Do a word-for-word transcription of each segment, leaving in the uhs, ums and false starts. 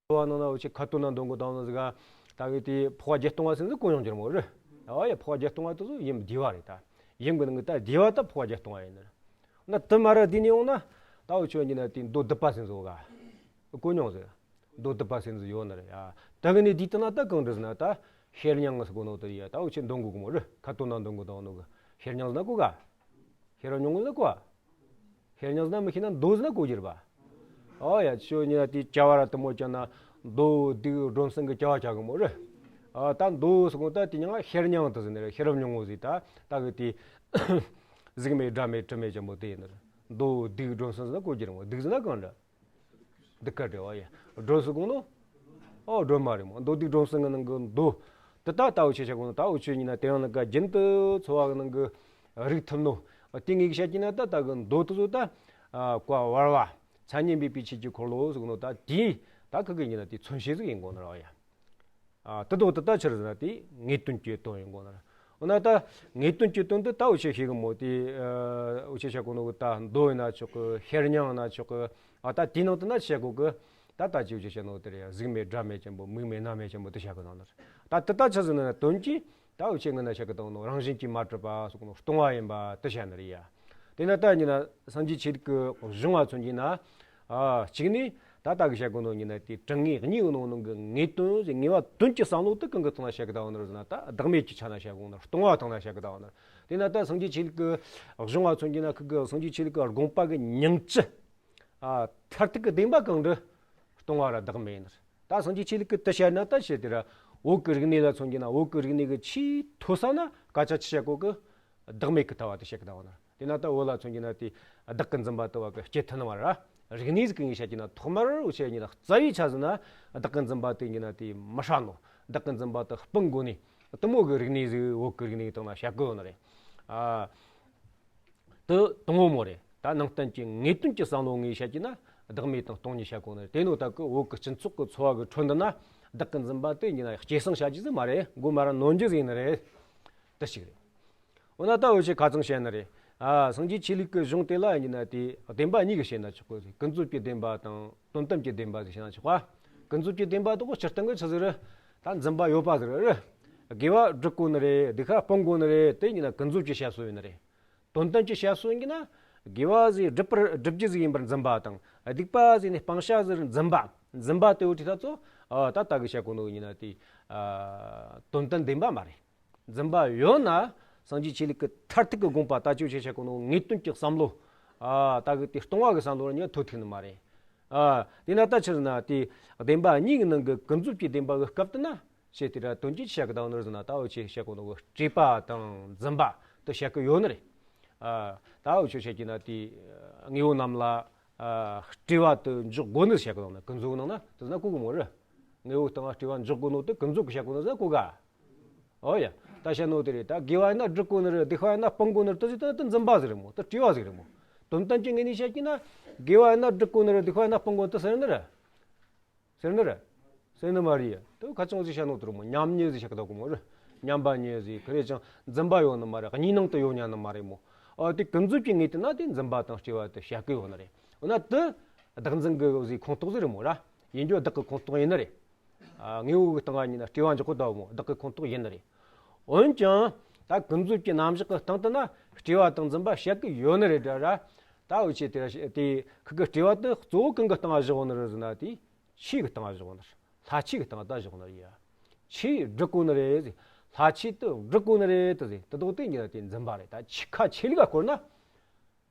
བ་ནང་ན་འུ་ཆོས་ཁ་ཏོན་ན་འདོན་གོ་དང་ནི་ཟིག་ག་ད་གི་དེ་འཕོ་བ་བརྒྱད་སྟོང་བ་ཟེར་ནི་གོ་མྱོང་རྒྱུ་རེད་མོ་རེད། ཨོ་ཡ། འཕོ་བ་བརྒྱད་སྟོང་བ་དེ་ཚོ་ཡིན་བསྡུས་བ་རེད་ད། ཡིན་གི་ནང་གི་ད་བསྡུས་བ་ད་འཕོ་བ་བརྒྱད་སྟོང་བ་ཡིན་ནི་རེད། ན་དུ་མ་ར་དེ་ནས་ཡོང་ན་ད་འུ་ཆོས་ཡིན་ན་དེ་མདོ་སྡུད་པ་ཟེར་ནི་ཟིག་ག་གོ་མྱོང་ཟིག་མདོ་སྡུད་པ་ཟེར་ནི་ཟིག་ཡོད་ནི་རེད་ཡ། ད་གི་ནས་དེའི་སྟེང་ན་ད་གང་འདྲ་ཟེར་ན་ད་ཤེར་སྙིང་ཟེར་གོ་ནོ་དེ་ཡ། ད་འུ་ཆོས་འདོན་གོ་གི་མོ་རེད། ཁ་ཏོན་ན་འདོན་གོ་དང་ནོ་གི་ཤེར་སྙིང་ཟེར་ན་གོ་ག་ཤེར་སྙིང་ཟེར་ན་གོ་བ། ཤེར་སྙིང་ཟེར་ན་མི་ཤེས་ན་མདོ་ཟེར་ན་གོ་རྒྱུ་རེད་པ། ཨོ་ཡ། ཁྱོད་ཉིད་ལ་དེའི་བྱ་བ་ར་དུ་མོ་ཅན་ན་མདོ་སྡིག་སྒྲོམ་གསུམ་གི་བྱ་བ་བྱ་གི་མོ་རེད། ཨ་ད་མདོ་ཟེར་གོ་ད་དེ་ཉང་ཤེར་སྙིང་དུ་ཟེར་ནི་རེད། ཤེས་རབ་སྙིང་པོ་ཟེར། ད་ད་གི་དེ་གཟུགས་མེད་སྒྲ་མེད་དྲི་མེད་ཅན་པོ་དེ་ཡིན་ནི་རེད། མདོ་སྡིག་སྒྲོམ་གསུམ་ཟེར་ན་གོ་རྒྱུ་རེད་མོ། སྡིག་ཟེར་ན་གང་འདྲ། སྡིག་ག་འདྲ་བ་ཡ། སྒྲོམ་ཟེར་གོ་ནོ། ཨོ་སྒྲོམ་མ་རེད་མོ། མདོ་སྡིག་སྒྲོམ་གསུམ་གི་ནང་གི་མདོ། དེ་ད་ད་འུ་ཆོས་བྱ་གོ་ནོ་ད་འུ་ཆོས་ཡིན་ན་དེ་རིང་ནི་ག་རྒྱུན་དུ་འཚོ་བ་གི་ནང་གི་རིག་ཐུབ་ནོ། དེ་ངེས་ཀྱི་བཤད་ཀྱི་ན་ད་ད་གི་མདོ་དེ་ཚོ་ད། ཨ་བཀའ་བར་བ། མཚན་ཉིད་འབེབས་པའི་ཆོས་ཀྱི་འཁོར་ལོ་ཟེར་གོ་ནོ་ད་དེ། ད་ཁི་གི་ཡིན་ན་དེ་མཚོན་བྱེད་ཟིག་ཡིན་དགོ་ནི་རེད་ཡ། ཨ་དེ་དོ་དེ་ད་ཆི་རེད་ཟེར་ན་དེ་ངེས་དོན་གྱི་དོན་ཡིན་དགོ་ནི་རེད། འོ་ན་ད་ངེས་དོན་གྱི་དོན་དེ་ད་འུ་ཆོས་ཤེས་གི་མོ་དེ། ཨ་འུ་ཆོས་བཤད་གོ་ནོ་གི་ད་མདོ་ཡིན་ན་ཆོག་གི། ཤེར་སྙིང་ཡིན་ན་ཆོག་གི། ཨ་ད་དེའི་ནང་དུ་ན་བཤད་གོ་གི། ད་ད་ཅི་འུ་ཆོས་བཤད་ནོ་དེ་རེད། གཟུགས་མེད་སྒྲ་མེད་ཅན་པོ། མིག་མེད་རྣ་མེད་ཅན་པོ་དེ་བཤད་གི་ནང་ནི་རེད། ད་དེ་ད་ཆི་ཟེར་ན་དོན་གྱི། ད་འུ་ཆོས་སྔོན་ན་བཤད་གི་བཏང་ནོ་རང་བཞིན་གྱིས་མ་གྲུབ་པ་ཟེར་གོ་ནོ་སྟོང་བ་ཡིན་པ་དེ་བཤད་ནི་རེད་ཡ། དེ་ན་ད་ཡིན་ན་སངས་རྒྱས་ཆོས་ལུགས་ཀྱི་གཞུང་བ་མཚོན་གྱི་ན། ཨ་གཅིག་ནི་ད་ད་གི་བཤད་གོ་ནོ་ཡིན་ན་དེ་དྲང་ངེས་གཉིས་ཡོད་ནོ་ནང་གི་ངེས་དོན་ཟེར། ངེས་པ་དོན་གྱི་བསམ་བློ་དེ་གང་གི་ཐོག་ན་བཤད་གི་བཏང་ནི་རེད་ཟེར་ན། ད་བདག་མེད་ཀྱི་ཆ་ན་བཤད་གོ་ནི་རེད། སྟོང་བ་ཐོག་ན་བཤད་གི་བཏང་ནི་རེད། དེ་ན་ད་སངས་རྒྱས་ཆོས་ལུགས་ཀྱི་གཞུང་བ་མཚོན་གྱི་ན་ཁི་གི་སངས་རྒྱས་ཆོས་ལུགས་ཀྱི་དགོངས་པ་གི་ཉིང་བཅུད། ཨ་མཐར་ཐུག་གི་བདེན་པ་གང་འདྲ། སྟོང་བ་ར་བདག་མེད་ཡིན་ནི་རེད། ད་སངས་རྒྱས་ཆོས་ལུགས་ཀྱི་དེ་བཤད་ན་ད་བཤད་དེ་ར། བོད་ཀྱི་རིག་གནས་ལ་མཚོན་གྱི་ན་བོད་ཀྱི་རིག་གནས་ཀྱི་ཆེས་མཐོ་ས་ན་སྐད་ཆ་ཆི་བཤད་གོ་གི། བདག་མེད་ཀྱི་ལྟ་བ་དེ་བཤད་གི་ལྟ་བ་ན། དེ་ན་ད་བོད་ལ་མཚོན་གྱི་ན་དེ་བདག་གི་འཛིན་པ་དེ་བ་གི་སྐྱེ་ཐུབ་ནི་མ་རེད། རིག་གནས་ཟིག་གི་ངས་བཤད་ཀྱི་ན་ཐོག་མར་འུ་ཆོས་ཉིད་ལ་རྩ་བའི་ཆ་ཟིག་ན་བདག་གི་འཛིན་པ་དེ་ཉིད་ན་དེ་མི་ཧྲ་ནོ། བདག་གི་འཛིན་པ་དེ་སྤང་དགོ་ནི། དེ་མོ་གི་རིག་གནས་ཟིག་བོད་ཀྱི་རིག་གནས་སྟེང་ན་བཤད་གི་ཡོད་ནི་རེད། ཨ། དེ་དང་པོ་མོ་རེད། ད་ནང་བསྟན་གྱི་ངེས་དོན་གྱི་བསམ་བློ་ངས་བཤད་ཀྱི་ན་བདག་མེད་དང་སྟོང་ཉིད་བཤད་གོ་ནི་རེད། དེ་ནོ་ད་གི་བོད་ཀྱི་སྤྱི་ཚོགས་ཀྱི་འཚོ་བ་གི་ཁྲོད་འདི་ན་བདག་གི་འཛིན་པ་དེ་ཉིད་ན་སྐྱེད་སྲིང་བྱ་རྒྱུ་ཟིག་མ་རེད། མགོ་མ་ར་ནོན་རྒྱུ་ཟིག་ཡིན་ནི་རེད། དེ་ཞིག་རེད། འོ་ན་ད་འུ་ཆོས་ཁ་ཚང་བཤད་ནི་རེད། ཨ་སངས་རྒྱས་ཆོས་ལུགས་ཀྱི་གཞུང་དེ་ལ་ཡིན་ན་དེ་བདེན་པ་གཉིས་ཀྱི་བཤད་ན་ཆོག་གི། ཀུན་རྫོབ་ཀྱི་བདེན་པ་དང་དོན་དམ་གྱི་བདེན་པ་ཟིག་བཤད་ན་ཆོག་པ། ཀུན་རྫོབ་ཀྱི་བདེན་པ་དེ་གོ་སྤྱིར་བཏང་གི་ཆི་ཟིག་རེད། ད་འཛིན་པ་ཡོད་པ་ཟིག་རེད། དགེ་བ་སྒྲུབ་དགོ་ནི་རེད། སྡིག་པ་སྤང་དགོ་ནི་རེད། དེ་ཡིན་ན་ཀུན་རྫོབ་ཀྱི་བཤད་སྲོལ་ཡིན་ནི་རེད། དོན་དམ་གྱི་བཤད་སྲོལ་ཡིན་ན། དགེ་བ་ཟིག་སྒྲུབ་པར་སྒྲུབ་རྒྱུ་ཟིག་ཡིན་པར་འཛིན་པ་དང་། སྡིག་པ་ཟིག་ནི་སྤང་བྱ་ཟིག་འཛིན་པ། འཛིན་པ་དེ་འུ་ཐི་ཐ་ཚོ། ཨ་ད་ལྟ་གི་བཤད་གོ་ནོ་ཡིན་ན་དེ། ཨ་དོན་དམ་བདེན་པ་མ་རེད། འཛིན་པ་ཡོད་ན། སངས་རྒྱས་ཆོས་ལུགས་ཀྱི་མཐར་ཐུག་གི་དགོངས་པ་ད་ཅི་ཆོས་བཤད་གོ་ནོ་ངེས་དོན་གྱི་བསམ་བློ། ཨ་ད་གི་དེ་སྟོང་བ་གི་བསམ་བློ་ར་ཉིད་ཐོབ་ཐུབ་ནི་མ་རེད། ཨ་དེ་ན་ད་ཆི་ཟེར་ན་དེ་བདེན་པ་གཉིས་ཀྱི་ནང་གི་ཀུན་རྫོབ་ཀྱི་བདེན་པ་གི་སྐབས་དེ་ན། ཞེས་དེ་ར་དོན་གྱིས་བཤད་གི་བཏང་ནི་ཟེར་ན། ད་འུ་ཆོས་བཤད་གོ་ནོ་གི་སྤྲོས་པ་དང་འཛིན་པ་དེ་བཤད་གི་ཡོད་ནི་རེད། ཨ་ད་འུ་ཆོས་བཤད་ཀྱི་ན་དེ་དངོས་པོ་རྣམས་ལ་ཨ་སྤྲོས་པ་དེ་འཇོག་དགོས་ནི་བཤད་གི་བཏང་ནི། ཀུན་རྫོབ་ནང་ན་དེ་ན་གོ་གི་མོ་རེད། དངོས་པོ་སྟེང་ལ་སྤྲོས་པ་འཇོག་དགོས་ནོ་དེ་ཀུན་རྫོབ་ཀྱི་བཤད་གོ་ནི་ཟེར་ན་གོ་ག་ཨོ་ཡ། ད་བཤད་ནོ་དེ་རེད། ད་དགེ་བ་ཡིན་ན་སྒྲུབ་དགོས་ནི་རེད། སྡིག་པ་ཡིན་ན་སྤང་དགོས་ནི་རེད། དེ་ཟེར་ད་དེ་འཛིན་པ་ཟིག་རེད་མོ། དེ་སྤྲོས་པ་ཟིག་རེད་མོ། དོན་དམ་གྱི་ངོས་ནས་བཤད་ཀྱི་ན་དགེ་བ་ཡིན་ན་སྒྲུབ་དགོས་ནི་རེད། སྡིག་པ་ཡིན་ན་སྤང་དགོས་ནི་དེ་ཟེར་ནི་རེད། ཟེར་ནི་རེད། ཟེར་ནི་མ་རེད་ཡ། དེ་ཁ་ཚང་ཟིག་བཤད་ནོ་དེ་རེད་མོ། མཉམ་ཉིད་ཟིག་བཤད་གི་ད་གོ་མོ་རེད། མཉམ་པ་ཉིད་ཟིག་ཁི་རེ་ཅང་འཛིན་པ་ཡོད་ནི་མ་རེད། གཉིས་སྣང་དུ་ཡོད་ཉན་ནི་མ་རེད་མོ། ཨ་དེ་ཀུན་རྫོབ་ཀྱི་ངོས་དེ་ན་དེ་འཛིན་པ་དང་སྤྲོས་པ་དེ་བཤད་གི་ཡོད་ནི་རེད། འོ་ན་དེ་བདག་འཛིན་གི་ཟིག་ཁོངས་གཏོགས་ཟིག་རེད་མོ་ར། ཡིན་རྒྱུ་བདག་གི་ཁོངས་གཏོགས་ཡིན་ནི་རེད། ཨ་དངོས་པོ་གི་སྟེང་ང་ཡིན་ན་སྤྲོས་པ་འཇོག་གི་ད་མོ། བདག་གི་ཁོངས་གཏོགས་ཡིན་ནི་རེད། འོན་ཀྱང་ད་ཀུན་རྫོབ་ཀྱི་རྣམ་གཞག་གི་སྟེང་དུ་ན་སྤྲོས་པ་དང་འཛིན་པ་བཤད་གི་ཡོད་ནི་རེད་ད་ར། ད་འུ་ཆོས་དེ་ར་དེ་ཁི་གི་སྤྲོས་པ་དེ་གཙོ་བོ་གང་གི་སྟེང་ང་བཞག་ཡོད་ནི་རེད་ཟེར་ན་དེ། ཆོས་ཀྱི་སྟེང་ང་བཞག་ནི་རེད། ལྷ་ཆོས་ཀྱི་སྟེང་ང་ད་བཞག་ནི་རེད་ཡ། ཆོས་སྒྲུབ་དགོས་ནི་རེད། ལྷ་ཆོས་དེ་སྒྲུབ་དགོས་ནི་རེད་དེ་ཟེར། དེ་དོག་དེ་ཉིད་ལ་དེ་འཛིན་པ་རེད། ད་ཆོས་ཁ་ཆོས་ལུགས་ལ་བསྐོར་ན།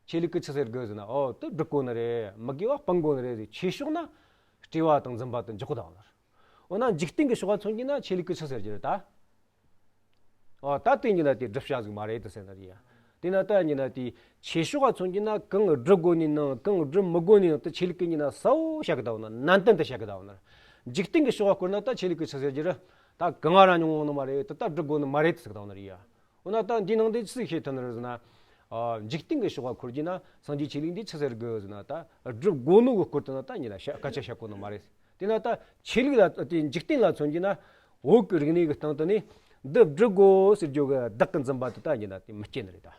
ཆོས་ལུགས་ཀྱིས་ཆི་ཟེར་གི་ཟེར་ན། ཨོ་དེ་སྒྲུབ་དགོས་ནི་རེད། མི་དགེ་བ་སྤང་དགོས་ནི་རེད་ཟེར། ཆོས་ཕྱོགས་ན་སྤྲོས་པ་དང་འཛིན་པ་དེ་འཇོག་གི་ད་ནི་རེད། འོ་ན་འཇིག་རྟེན་གྱི་ཕྱོགས་ལ་མཚོན་གྱི་ན་ཆོས་ལུགས་ཀྱིས་ཆི་ཟེར་གྱི་རེད་ད། ཨོ་ད་དེ་ཉིད་ལ་དེ་སྒྲུབ་བྱ་ཟིག་མ་རེད་དེ་ཟེར་ནི་རེད་ཡ། དེ་ན་ད་ཉིད་ལ་དེ་ཆོས་ཕྱོགས་ལ་མཚོན་གྱི་ན་གང་སྒྲུབ་དགོས་ནི་ནང་གང་སྒྲུབ་མི་དགོས་ནི་ནང་དེ་ཆོས་ལུགས་ཀྱིས་ཉིད་ལ་གསལ་བོ་བཤད་གི་ད་ནི། ནན་ཏན་དུ་བཤད་གི་ད་ནི། འཇིག་རྟེན་གྱི་ཕྱོགས་ལ་བསྐོར་ན་ད་ཆོས་ལུགས་ཀྱིས་ཆི་ཟེར་གྱི་རེད། ད་གང་ང་ར་མྱོང་ཡོད་ནི་མ་རེད། དེ་ད་སྒྲུབ་དགོས་ནི་མ་རེད་དེ་ཟེར་གི་ད་ནི་རེད་ཡ། འོ་ན་ད་འདིའི་ནང་དེ་ཅི་ཞིག་ཤེས་ཐུབ་ནི་རེད་ཟེར་ན། ཨ་འཇིག་རྟེན་གྱི་ཕྱོགས་ལ་འཁོར་རྒྱུ་ན་སངས་རྒྱས་ཆོས་ལུགས་འདིས་ཆི་ཟེར་གི་ཟེར་ན། ད་སྒྲུབ་དགོས་ནོ་གི་སྐོར་དེ་ན་ད་ཉིད་ལ་བཤད་སྐད་ཆ་བཤད་གོ་ནི་མ་རེད། དེ་ན་ད་ཆོས་ལུགས་ལ་དེ་འཇིག་རྟེན་ལ་མཚོན་རྒྱུ་ན་བོད་ཀྱི་རིག་གནས་ཀྱི་སྟེང་དུ་ནི་འདི་སྒྲུབ་དགོས་ཟེར་རྒྱུ་གི་བདག་གི་འཛིན་པ་དེ་ད་ཉིད་ལ་དེ་མི་སྐྱེ་ནི་རེད་ད།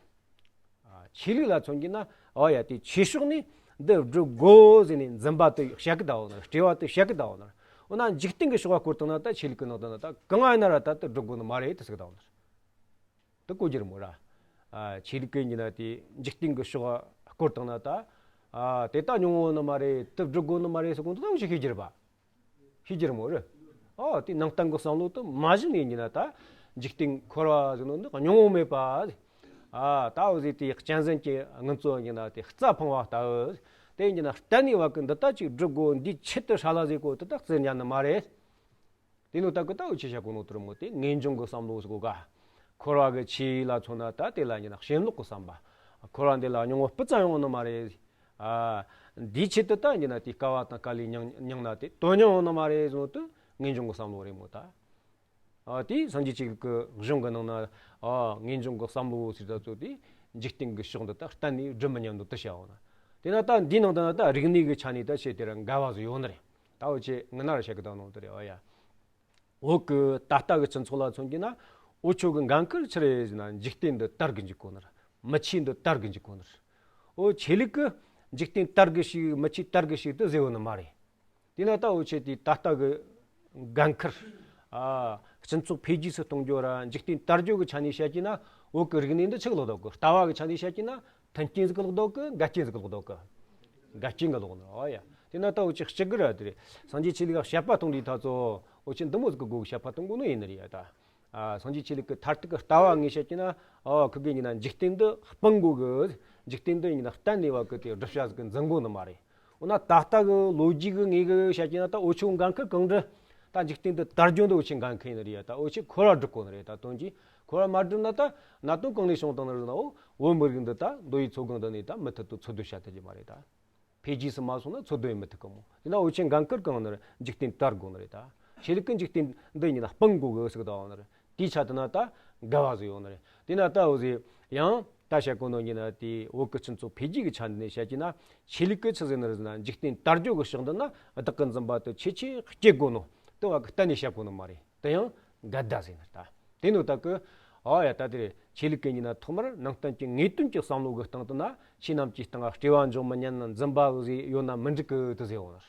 ཨ་ཆོས་ལུགས་ལ་མཚོན་རྒྱུ་ན་ཨོ་ཡ་དེ་ཆོས་ཕྱོགས་ནས་འདི་སྒྲུབ་དགོས་ཟེར་ནས་འཛིན་པ་དེ་བཤད་གི་ད་འོ་ན། སྤྲོས་པ་དེ་བཤད་གི་ད་འོ་ན། འོ་ན་འཇིག་རྟེན་གྱི་ཕྱོགས་བསྐོར་བཏང་ན་ད་ཆོས་ལུགས་ཀྱི་ནང་དུ་ན་ད་གང་ཡིན་ན་ར་ད་དུ་སྒྲུབ་དགོས་ནི་མ་རེད་དུ་ཟེར་གི་ད་འོ་ན། དུ་གོ་རྒྱུ་རེད་མོ་ར། ཨ། ཆོས་ལུགས་ཀྱི་ཡིན་ན་དེ་འཇིག་རྟེན་གྱི་ཕྱོགས་བསྐོར་བཏང་ན་ད། ཨ། དེ་ད་མྱོང་བོ་ནི་མ་རེད་དུ་སྒྲུབ་དགོས་ནི་མ་རེད་ཟེར་གོང་དུ་ད་འོ་ཞིག་ཤེས་རྒྱུ་རེད་པ། ཤེས་རྒྱུ་རེད་མོ་ར། ཨོ་དེ་ནང་བསྟན་གྱི་བསམ་བློ་དུ་མ་གཞི་ནས་ཡིན་ན་ད་འཇིག་རྟེན་འཁོར་བ་ཟེར་ནོ་འདི་མྱོང་བོ་མེད་པ། ཨ། ད་འོ་ཟེར་དེ་གཅན་གཟན་གྱི་ངན་ཚོ་ཡིན་ན་དེ་རྩྭ་ཕང་བ་ལྟ་བུ། དེ་ཡིན་ན་གཏན་ནས་བ་གི་འདི་ད་ཅིག་སྒྲུབ་དགོས་འདིའི་ཆེད་དུ་ཧྲ་ལ་ཟེར་གོ་དེ་ད་བརྩི་ཉན་ནི་མ་རེད། དེ་ནོ་ད་གི་ད་འུ་ཆེ་བྱ་གོ་ནོ་དུ་རུ་མོ་དེ་ངེས་འབྱུང་གི་བསམ་བློ་ཟེར་གོ་ག་འཁོར་བ་གི་ཆོས་ལ་མཚོན་ན་ད་དེ་ལ་ཡིན་ན་ཞེན་ལོག་གི་བསམ་པ། འཁོར་བ་འདི་ལ་མྱོང་བ་སྤུ་ཙམ་ཡོང་ནི་མ་རེད། ཨ། འདིའི་ཆེད་དུ་ད་ཡིན་ན་དེ་དཀའ་བ་དང་དཀའ་ལས་མྱངས་མྱངས་ན་དེ་དོན་སྙིང་ཡོང་ནི་མ་རེད་ཟེར་ནོ་དུ་ངེས་འབྱུང་གི་བསམ་བློ་རེད་མོ་ད། ཨ། དེ་སངས་རྒྱས་ཆོས་ལུགས་ཀྱི་གཞུང་གི་ནང་ན། ཨ། ངེས་འབྱུང་གི་བསམ་བློ་ཟེར་ད་ཚོ་དེ་འཇིག་རྟེན་གྱི་ཕྱོགས་འདི་ད་གཏན་ནས་སྒྲུབ་མི་ཉན་ནོ་དུ་བྱ་འོ་ན། དེ་ན་ད་འདིའི་ནང་དུ་ན་ད་རིག་གནས་ཀྱི་ཆ་ནས་ད་ཆེ་དེ་ར་འགལ་བ་ཟིག་ཡོད་ནི་རེད། ད་འུ་ཆེ་ངི་ན་ར་བཤད་གི་ད་ནོ་དུ་རེད། ཨ་ཡ། བོད་ཀྱི་ད་ལྟ་གི་སྤྱི་ཚོགས་ལ་མཚོན་གྱི་ན། འུ་ཆོ་གི་འགན་ཁུར་ཆི་རེད་ཟེར་ན་འཇིག་རྟེན་འདི་དར་གི་འཇུག་གོ་ནི་རེད། མི་ཆོས་འདི་དར་གི་འཇུག་གོ་ནི་རེད། འོ་ཆོས་ལུགས་ཀྱི་འཇིག་རྟེན་དར་གི་ཞིག་མི་ཆོས་དར་གི་ཞིག་དུ་ཟེར་བོ་ནི་མ་རེད། དེ་ན་ད་འུ་ཆོ་དེ་ད་ལྟ་གི་འགན་ཁུར། ཨ། སྤྱི་ཚོགས་འཕེལ་རྒྱས་སུ་གཏོང་རྒྱུ་ར་འཇིག་རྟེན་དར་རྒྱུ་གི་ཆ་ནས་བཤད་ཀྱི་ན་བོད་ཀྱི་རིག་གནས་འདི་ཆི་གི་ལོག་འདུག་གི་ལྟ་བ་གི་ཆ་ནས་བཤད་ཀྱི་ན། མཐུན་རྐྱེན་ཟིག་གི་ལོག་འདུག་གི་འགལ་རྐྱེན་ཟིག་གི་ལོག་འདུག་གི་འགལ་རྐྱེན་གི་ལོག་ནི། ཨོ་ཡ། དེ་ན་ད་འུ་ཆོ་གཅིག་གི་ར་དེ་རེད། སངས་རྒྱས་ཆོས་ལུགས་ལ་དཔྱད་པ་གཏོང་དུས་ད་ཚོ་འུ་ཆོ་འདི་མོ་ཟིག་གི་སྒོ་གི་དཔྱད་པ་གཏོང་དགོས་ནི་ཡིན་ནི་རེད་ཡ་ད། ཨ། སངས་རྒྱས་ཆོས་ལུགས་ཀྱི་མཐར་ཐུག་གི་ལྟ་བ་ངས་བཤད་ཀྱི་ན། ཨོ་ཁི་གེ་ཡིན་ན་འཇིག་རྟེན་འདི་སྤང་དགོས་གི་འཇིག་རྟེན་འདི་ཡིན་ན་གཏན་ནས་བ་གི་དེ་སྒྲུབ་བྱ་ཟིག་གི་འཛིན་དགོས་ནི་མ་རེད། འོ་ན་ད་ལྟ་གི་ལོ་རྒྱུས་གི་ངེས་གི་བཤད་ཀྱི་ན་ད་འུ་ཆོ་འགན་ཁུར་གང་འདྲ། ད་འཇིག་རྟེན་འདི་དར་རྒྱུ་འདི་འུ་ཆོ་འགན་ཁུར་ཡིན་ནི་རེད་ཡ། ད་འུ་ཆོ་འཁོར་བ་སྒྲུབ་དགོས་ནི་རེད། ད་དོན་གྱིས་འཁོར་བ་མ་སྒྲུབ་ན་ད་གནད་དོན་གང་ནས་བྱུང་བཏང་ནི་རེད་ན། འོ་བོད་མི་རིགས་འདི་ད་མདོ་དབུས་མཚོ་སྒང་འདི་ནས་ད་མུ་མཐུད་དུ་འཚོ་སྡོད་བྱ་ཐུབ་ཀྱི་མ་རེད་ད། འཕེལ་རྒྱས་སུ་མ་སོང་ན་འཚོ་སྡོད་ཡེ་མི་ཐུབ་གི་མོ། དེ་ན་འུ་ཆོ་འགན་ཁུར་གང་ནི་རེད། འཇིག་རྟེན་དར་དགོས་ནི་རེད་ད། ཆོས་ལུགས་ཀྱི་འཇིག་རྟེན་འདི་ཡིན་ན་སྤང་དགོས་གི་ཟེར་གི་ད་འོ་ནི་རེད། དེའི་ཆ་དེ་ན་ད་འགལ་བ་ཟིག་ཡོང་ནི་རེད། དེ་ན་ད་འུ་ཟིག་ཡང་ད་བཤད་གོ་ནོ་ཡིན་ན་དེ་བོད་ཀྱི་སྤྱི་ཚོགས་འཕེལ་རྒྱས་ཀྱི་ཆ་ནས་བཤད་ཀྱི་ན། ཆོས་ལུགས་ཀྱི་ཆི་ཟེར་ནི་རེད་ཟེར་ན་འཇིག་རྟེན་དར་རྒྱུ་གི་ཕྱོགས་འདི་ན་བདག་གི་འཛིན་པ་དེ་ཆེ་ཆེ་སྐྱེ་དགོས་ནོ་དེ་བ་གི་གཏན་ནས་བཤད་གོ་ནི་མ་རེད། དེ་ཡང་འགལ་ཟླ་ཟེར་ནི་ད། དེ་ནོ་ད་གི། ཨ་ཡ་ད་དེ་རེད། ཆོས་ལུགས་ཀྱི་ཡིན་ན་ཐོག་མར་ནང་བསྟན་གྱི་ངེས་དོན་གྱི་བསམ་བློ་གི་སྟེང་དུ་ན་ཆོས་རྣམས་ཀྱི་སྟེང་ལ་སྤྲོས་པ་འཇོག་མི་ཉན་ན་འཛིན་པ་ཟིག་ཡོད་ན་མི་འགྲིག་གི་དུ་ཟེར་བ་ནི།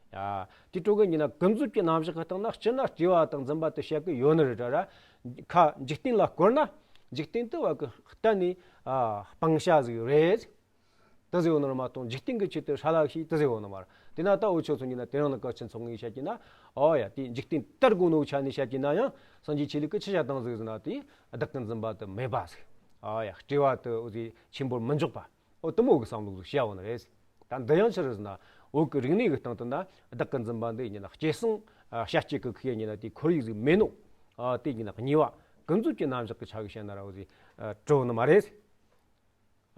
ཡ། དེ་སྤྲོ་གི་ཡིན་ན་ཀུན་རྫོབ་ཀྱི་རྣམ་གཞག་གི་སྟེང་ན་སྤྱིར་ན་སྤྲོས་པ་དང་འཛིན་པ་དུ་བཤད་གི་ཡོད་ནི་རེད་ད་ར། ཁ་འཇིག་རྟེན་ལ་བསྐོར་ན་འཇིག་རྟེན་དུ་བ་གི་གཏན་ནས་ཨ་སྤང་བྱ་ཟིག་རེད། དེ་ཟེར་བ་ནོར་མ་གཏོང་འཇིག་རྟེན་གྱི་ཆེད་དུ་ཧྲ་ལ་ཞིག་དེ་ཟེར་བ་ནོར་མ་རེད། དེ་ན་ད་འུ་ཆོ་ཚོ་ཡིན་ན་དེ་རིང་ནི་གལ་ཆེན་ཚོགས་ངེས་བཤད་ཀྱི་ན། ཨོ་ཡ་དེ་འཇིག་རྟེན་དར་དགོས་ནོ་ཆ་ནས་བཤད་ཀྱི་ན་ཡང་སངས་རྒྱས་ཆོས་ལུགས་ཀྱི་ཆི་བྱ་དང་ཟིག་ཟེར་ན་དེ་བདག་གི་འཛིན་པ་དེ་མེད་པ་ཟིག་ཨོ་ཡ་སྤྲོས་པ་དེ་འུ་ཟིག་ཆེན་པོར་མི་འཇོག་པ། ཨོ་དེ་མོ་གི་བསམ་བློ་ཟིག་བཤད་བ་ནི་རེད། ད་འདི་ཡང་ཆི་རེད་ཟེར་ན་བོད་ཀྱི་རིག་གནས་ཀྱི་སྟེང་དུ་ན་བདག་གི་འཛིན་པ་འདི་ཡིན་ན་སྐྱེ་སྲིང་ཨ་བྱ་སྤྱད་ཀྱི་ཁུ་ཡ་ཡིན་ན་དེ་ཁོར་ཡུག་ཟིག་མེད་ནོ། ཨ་དེ་ཡིན་ན་གཉིས་པ་ཀུན་རྫོབ་ཀྱི་རྣམ་གཞག་གི་ཆ་གི་བཤད་ན་ར་འུ་ཟིག་ཨ་གྲོ་ནི་མ་རེད།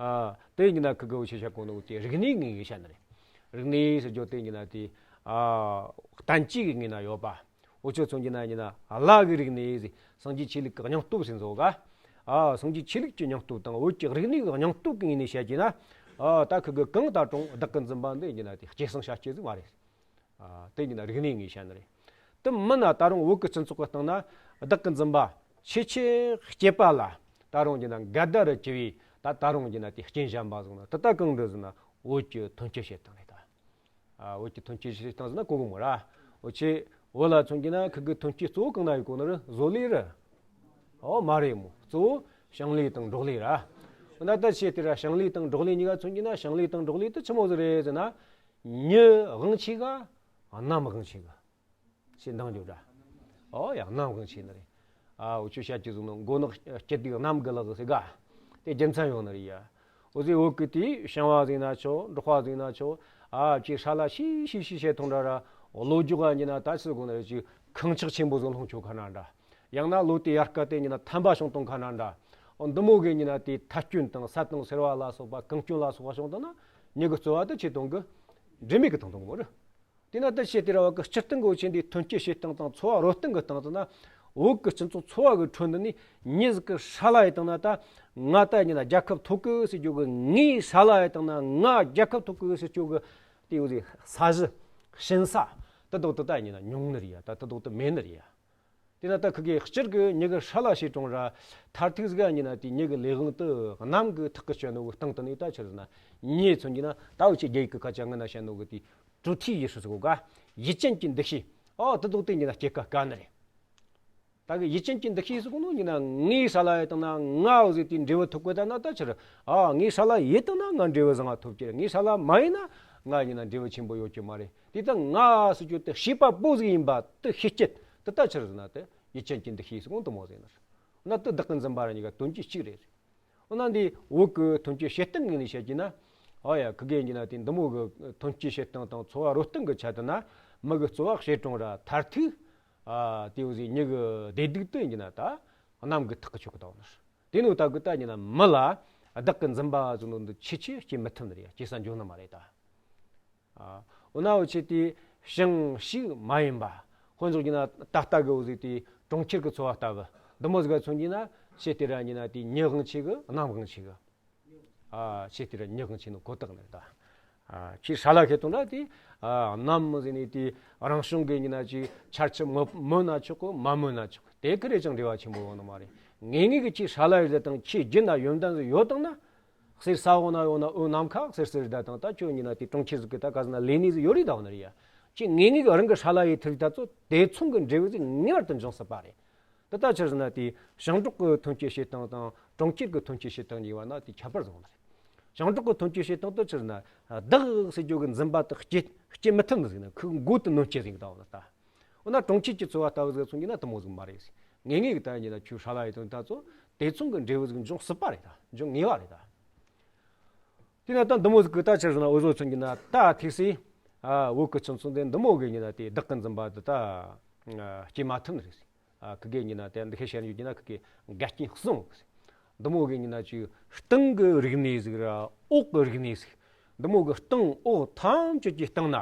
ཨ། དེ་ཡིན་ན་ཁི་གི་འུ་ཆོ་བཤད་གོ་ནོ་དེ་རིག་གནས་ངོས་ནས་བཤད་ནི་རེད། རིག་གནས་ཟེར་རྒྱུ་དེ་ཡིན་ན་དེ། ཨ། བསྟན་བཅོས་ཀྱི་ངོས་ན་ཡོད་པ། འུ་ཆོ་ཚོ་ཡིན་ན་ཡིན་ན་བླ་གི་རིག་གནས་ཟེར་སངས་རྒྱས་ཆོས་ལུགས་ཀྱི་སྙིང་སྟོབས་ཟེར་ཚོ་ག་ཨ། སངས་རྒྱས་ཆོས་ལུགས་ཀྱི་སྙིང་སྟོབས་དང་བོད་ཀྱི་རིག་གནས་ཀྱི་སྙིང་སྟོབས་ཀྱི་ངོས་ནས་བཤད་ཀྱི་ན། ཨ། ད་ཁི་གི་གང་ལྟར་རུང་བདག་གི་འཛིན་པ་འདི་ཡིན་ན་དེ་སྐྱེ་སྲིང་བྱ་སྤྱད་ཟིག་མ་རེད། ཨ། དེ་ཡིན་ན་རིག་གནས་ངོས་བཤད་ནི་རེད། དེ་མིན་ན་ད་རུང་བོད་ཀྱི་སྤྱི་ཚོགས་ཀྱི་སྟེང་ན་བདག་གི་འཛིན་པ་ཆེས་ཆེར་སྐྱེས་པ་ལ་ད་རུང་ཡིན་ན་འགལ་ཟླ་རུ་གྱུར་བའི་ད་ད་རུང་ཡིན་ན་དེ་རྐྱེན་གཞན་པ་ཟིག་ན་དེ་ད་གང་འདྲ་ཟིག་ན་བོད་ཀྱི་ཐོན་སྐྱེད་བྱེད་སྟངས་རེད་ད། ཨ། བོད་ཀྱི་ཐོན་སྐྱེད་བྱེད་སྟངས་ཟིག་ན་གོ་གི་མོ་ར། འུ་ཆོ་བོད་ལ་མཚོན་གྱི་ན་ཁི་གི་ཐོན་སྐྱེད་གཙོ་བོ་གང་ན་ཡོད་གོ་ནི་རེད། བཟོ་ལས་རེད། ཨོ་མ་རེད་མོ། གཙོ་བོ་ཞིང་ལས་དང་འབྲོག་ལས་ར། འོ་ན་ད་ཆེ་དེ་ར་ཞིང་ལས་དང་འབྲོག་ལས་གཉིས་ཀ་མཚོན་གྱི་ན་ཞིང་ལས་དང་འབྲོག་ལས་དེ་ཆི་མོ་ཟིག་རེད་ཟེར་ན། མྱི་དབང་ཆེ་ག་གནམ་དབང་ཆེ་ག་ཞེས་འདང་རྒྱུ་འདྲ། ཨོ་ཡ་གནམ་དབང་ཆེ་ནི་རེད། ཨ་འུ་ཆོ་བཤད་ཀྱི་ཟུག་ནི་མགོ་ནག་སྐྱིད་སྡུག་གནམ་གི་ལག་ཟེར་ག་དེ་རྒྱུ་མཚན་ཡོད་ནི་རེད་ཡ། འུ་ཟེ་བོད་ཀྱི་དེ་ཞིང་བ་ཟིག་ན་ཆོག་འབྲོག་པ་ཟིག་ན་ཆོག་ཨ་ཅིག་ཧྲ་ལ་ཤི་ཤི་ཤི་བྱེད་ཐོང་འདྲ་ར། ལོ་རྒྱུས་ག་ཡིན་ན་ད་ཆི་ཟེར་གོ་ནི་རེད། ཅིག་ཁངས་ཆག་ཆེན་པོ་ཟིག་ལྷུང་ཆོག་ཁ་ན་འདྲ། ཡང་ན་ལོ་དེ་དབྱར་ཁ་དེ་ཡིན་ན་ཐན་པ་བྱུང་ཐོང་ཁ་ན་འདྲ། འོ་འདི་མོ་གི་ཡིན་ན་དེ་ཐ་སྐྱོན་དང་སད་དང་སེར་བ་ལ་སོགས་པ་གངས་སྐྱོན་ལ་སོགས་པ་བྱུང་ཐོང་ན་མྱི་གི་རྩོལ་བ་དེ་ཆེ་ཐོང་གི་འབྲས་མེད་གི་ཐོང་ཐོང་གི་མོ་རེད། དེ་ན་ད་ཆེ་དེ་ར་བ་གི་སྤྱིར་བཏང་གི་འུ་ཆོ་འདི་ཐོན་སྐྱེད་བྱེད་སྟངས་དང་འཚོ་བ་རོལ་སྟངས་གི་སྟེང་དུ་ན། བོད་གི་སྤྱི་ཚོགས་འཚོ་བ་གི་ཁྲོད་འདི་ནས་མྱི་ཟིག་གི་ཧྲ་ལ་ཡེ་བཏང་ན་ད་ང་ད་ཡིན་ན་རྒྱལ་ཁབ་ཐོབ་གི་ཟེར་རྒྱུ་གི་ངའི་ཧྲ་ལ་ཡེ་བཏང་ན་ང་རྒྱལ་ཁབ་ཐོབ་གི་ཟེར་རྒྱུ་གི་དེ་འུ་ཟེ་ས་གཞི་ཞིང་ས་དེ་དག་དེ་ད་ཡིན་ན་ཉུང་ནི་རེད་ཡ། ད་དེ་དག་དེ་མེད་ནི་རེད་ཡ། དེ་ན་ད་ཁི་གེ་སྤྱིར་གི་མྱི་གི་ཧྲ་ལ་བྱེད་གྲོང་ར་མཐར་ཐུག་ཟིག་ཡིན་ན་དེ་མྱི་གི་ལས་དབང་དུ་གནམ་གི་ཐག་གི་བཅད་ནོ་གི་སྟེང་དུ་ནས་ད་ཆི་ཟེར་ན་མྱི་མཚོན་གྱི་ན་ད་འུ་ཆོ་རྒྱ་ཡིག་གི་ཁ་ཆ་ངི་ན་བཤད་ནོ་གི་དེ་主体意识ཟེར་གོ་ག་ཡུལ་ཅན་གྱི་འདུ་ཤེས། ཨོ་དེ་དོག་དེ་ཉིན་ན་སྐྱེ་ཀ་དཀའ་ནི་རེད། ད་གི་ཡིད་ཅན་གྱི་འདུ་ཤེས་ཟེར་གོ་ནོ་ཉིན་ན་ངའི་ཧྲ་ལ་ཡེ་བཏང་ན་ང་འོ་ཟེར་དེ་འབྲས་བུ་ཐོབ་གི་ད་ན་ད་ཕྱིར། ཨ་ངའི་ཧྲ་ལ་ཡེ་བཏང་ན་ང་འབྲས་བུ་བཟང་ང་ཐོབ་ཀྱི་རེད། ངའི་ཧྲ་ལ་མ་ཡེ་ན་ང་ཉིན་ན་འབྲས་བུ་ཆེན་པོ་ཡོད་ཀྱི་མ་རེད། དེ་ད་ང་ཟེར་རྒྱུ་དེ་ཤེས་པ་པོ་ཟིག་ཡིན་པ་དེ་ཤེས་ཀྱི་དེ་ད་ཕྱིར་ཟེར་ན་དེ་ཡིད་ཅན་གྱི་འདུ་ཤེས་ཟེར་གོ་དེ་མོ་ཟེར་ན། ན་དེ་བདག་གི་འཛིན་པ་ར་གཉིས་ཀ་དོན་གྱི་གཅིག་རེད། འོ་ན་འདི་བོད་ཀྱི་ཐོན་སྐྱེད་བྱེད་སྟངས་ངོས་ནས་བཤད་ཀྱི་ན། ཨོ་ཡ་ཁི་གེ་ཡིན་གྱི་ན་དེ་འདི་མོ་གི་ཐོན་སྐྱེད་བྱེད་སྟངས་དང་འཚོ་བ་རོལ་སྟངས་ཀྱི་ཆ་དུ་ན་མི་གི་རྩོལ་བ་བྱེད་རུང་ར་མཐར་ཐུག་ཨ་དེ་བོ་ཟིག་མྱི་གི་བདེ་སྡུག་དེ་ཡིན་གྱི་ན་ད་གནམ་གི་ཐག་གི་ཆོད་གི་ད་བ་ནི། དེ་ནོ་ད་གི་ད་ཡིན་ན་མི་ལ་བདག་གི་འཛིན་པ་ཟེར་ནོ་འདི་ཆེ་ཆེ་སྐྱེ་མི་ཐུབ་ནི་རེད། སྐྱེ་ས་འཇོག་ནི་མ་རེད་ད། ཨ། འོ་ན་འུ་ཆེ་དེ་ཞིང་ཞིག་མ་ཡིན་པ། དཔེ་འཇོག་གྱི་ན་ད་ལྟ་གི་འུ་ཟིག་དེ་གྲོང་ཁྱེར་གྱི་འཚོ་བ་ལྟ་བུ། འདི་མོ་ཟིག་ག་མཚོན་གྱི་ན་ཆེ་དེ་ར་ཡིན་ན་དེ་མྱི་དབང་ཆེ་གི་གནམ་དབང་ཆེ་གི། ཨ། ཆེ་དེ་ར་མྱི་དབང་ཆེ་ནོ་ཁོ་ཐག་ནི་ད། ཨ། ཁྱི་ཧྲ་ལ་ཁེ་དོན་ར་དེ། ཨ། གནམ་ཟེར་ནི་དེ་རང་བྱུང་གི་ཡིན་ན་ཅིག་ཆར་ཆུ་མོ་མོ་ན་ཆོག་གི་མ་མོ་ན་ཆོག་གི་དེ་ཀི་རེ་ཅང་འབྲེལ་བ་ཆེན་པོ་ཡོང་ནི་མ་རེད། ངེས་ངེས་ཀྱི་ཁྱི་ཧྲ་ལ་ཡོད་དང་ཁྱི་རྒྱུ་ན་ཡོན་ཏན་ཟིག་ཡོད་དང་ན། གསེར་ས་འོག་ན་ཡོད་ན་འོད་ནམ་མཁའ་གསེར་གསེར་ད་དང་ད་ཁྱོད་ཉིན་ན་དེ་གྲོང་ཁྱེར་ཟིག་གི་ད་ག་ཟེར་ན་ལས་ནི་ཟིག་ཡོད་རེད་ད་འོ་ན་རེད་ཡ། ཁྱི་ངེས་ངེས་ཀྱི་རང་གི་ཧྲ་ལ་ཡི་ཐུལ་ད་ཚོ་དེ་མཚུངས་ཀྱི་འབྲས་བུ་ཟིག་ངེས་པར་དུ་འབྱུང་སྲིད་པ་རེད། དེ་ད་ཆི་ཟེར་ན་དེ་ཞིང་འབྲོག་གི་ཐོན་སྐྱེད་བྱེད་སྟངས་དང་གྲོང་ཁྱེར་གྱི་ཐོན་སྐྱེད་བྱེད་སྟངས་གཉིས་བར་ན་དེ་ཁྱད་པར་བཟུང་བ་རེད། ཞིང་འབྲོག་གི་ཐོན་སྐྱེད་བྱེད་སྟངས་དེ་ཆི་ཟེར་ན་བདག་ཟེར་རྒྱུ་གི་འཛིན་པ་དེ་སྐྱེ་སྐྱེ་མི་ཐུབ་ནི་ཟིག་ན་ཁོའི་མགོ་དེ་གནོན་སྐྱེ་ཟིག་ད་འོ་ན་ད། འོ་ན་གྲོང་ཁྱེར་གྱི་འཚོ་བ་ལྟ་བུ་ཟིག་མཚོན་གྱི་ན་དེ་མོ་ཟིག་མ་རེད་ཟེར། ངེས་ངེས་ཀྱི་ད་ཡིན་ན་ཁྱོད་ཧྲ་ལ་ཡི་དོན་ད་ཚོ་དེ་མཚུངས་ཀྱི་འབྲས་བུ་ཟིག་འབྱུང་སྲིད་པ་རེད་ད། འབྱུང་ངེས་པ་རེད་ད། དེ་ན་ད་འདི་མོ་ཟིག་གི་ད་ཆི་ཟེར་ན་འུ་ཟོ་མཚོན་གྱི་ན་ད་ཐིག་སེ། ཨ། བོད་ཀྱི་ཁྱིམ་ཚང་དེ་འདི་མོ་གི་ཡིན་ན་དེ་བདག་གི་འཛིན་པ་འདི་ད་སྐྱེ་མ་ཐུབ་ནི་རེད་ཟེར། ཨ། ཁི་གེ་ཡིན་ན་དེ་འདི་ཁེ་བཤད་ཡོད་ཀྱི་ན་ཁི་གེ་འགལ་རྐྱེན་གསུམ་ཟེར། འདི་མོ་གི་ཡིན་ན་ཅིག་སྟེང་གི་རིག་གནས་ཟིག་ར་འོག་གི་རིག་གནས་ཟིག་འདི་མོ་གི་སྟེང་འོག་ཐམས་ཅད་ཀྱི་སྟེང་ན་